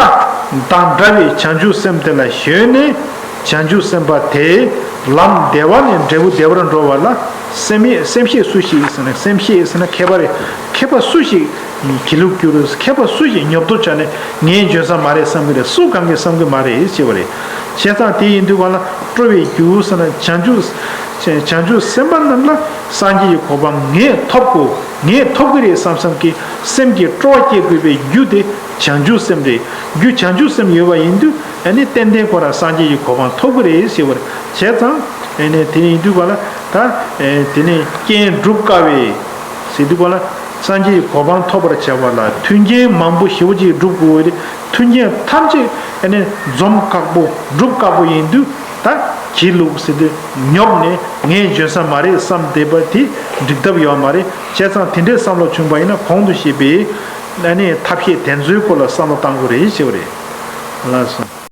དང་འདྲ་བའི་བྱང་ཆུབ་སེམས་དེ་ལ་ཞོན་ནས་བྱང་ཆུབ་སེམས་དཔའ་དེས་ལམ་བདེ་བ་ནས་འབྲས་བུ་བདེ་བར་འགྲོ་བ་ལ་སེམས་སེམས་ཤེས་སུ་ཞིག་ཟེར་ན། སེམས་ཤེས་ཟེར་ན་མཁས་པ་རེད། མཁས་པ་སུ་ཞིག་གི་ལུགས་རྒྱུ་རུ་མཁས་པ་སུ་ཞིག་ཉོབ་ཏོ་བྱས་ནས་ངས་འཇོན་ས་མ་རེད་བསམ་གི་རེད། སུ་གང་གིས་བསམ་གི་མ་རེད་ཅེས་པ་རེད། བྱས་ཙང་དེ་ཡིན་དུས་གང་ལ་སྤྲོ་བའི་རྒྱུ་ཟེར་ན་བྱང་ཆུབ་བྱང་ཆུབ་སེམས་དཔའ་རྣམས་ལ་སངས་རྒྱས་ཀྱི་གོ་འཕང་ངས་ཐོབ་དགོས། ངས་ཐོབ་གི་རེད་བསམ་བསམ་གྱི་སེམས་ཀྱི་སྤྲོ་བ་སྐྱེ་དགོས་པའི་རྒྱུ་དེ་བྱང་ཆུབ་སེམས་རེད། རྒྱུ་བྱང་ཆུབ་སེམས་ཡོད་པ་ཡིན་དུས་ཨ་ནི་ཏན་ཏན་ཁོ་རང་སངས་རྒྱས་ཀྱི་གོ་འཕང་ཐོབ་གི་རེད་ཟེར་བ་རེད། བྱས་ཙང་ཨ་ནི་དེ་ཡིན་དུས་གང་ལ་ད་དེ་ནས་རྐྱེན་སྒྲུབ་དཀའ་བས། ཟེར་དུས་གང་ལ་སངས་རྒྱས་ཀྱི་གོ་འཕང་ཐོབ་པར་བྱ་བ་ལ་མཐུན་རྐྱེན་མང་པོ་ཞེ་པོ་ཅིག་སྒྲུབ་དགོས་པ་རེད། མཐུན་རྐྱེན་ཐམས་ཅད་ ཨ་ནི་འཛོམས་དཀའ་པོ་སྒྲུབ་དཀའ་པོ་ཡིན་དུས། ད་གྱིས་ལུག་ཟེར་དུས་ཉོབ་ནས་ངས་འཇོན་ས་མ་རེད་བསམ་བསྡད་པ་དེ་འགྲིག་ཐབས་ཡོད་མ་རེད། བྱས་ཙང་དེ་འདྲའི་བསམ་བློ་བྱུང་པ་ཡིན་ན་གོང་དུ་བཤད་པའི་ཨ་ནི་ཐབས་ཤེས་དེ་ཚོའི་སྐོར་ལ་བསམ་བློ་བཏང་དགོས་རེད་ཞེས་པ་རེད། ལགས་སོ།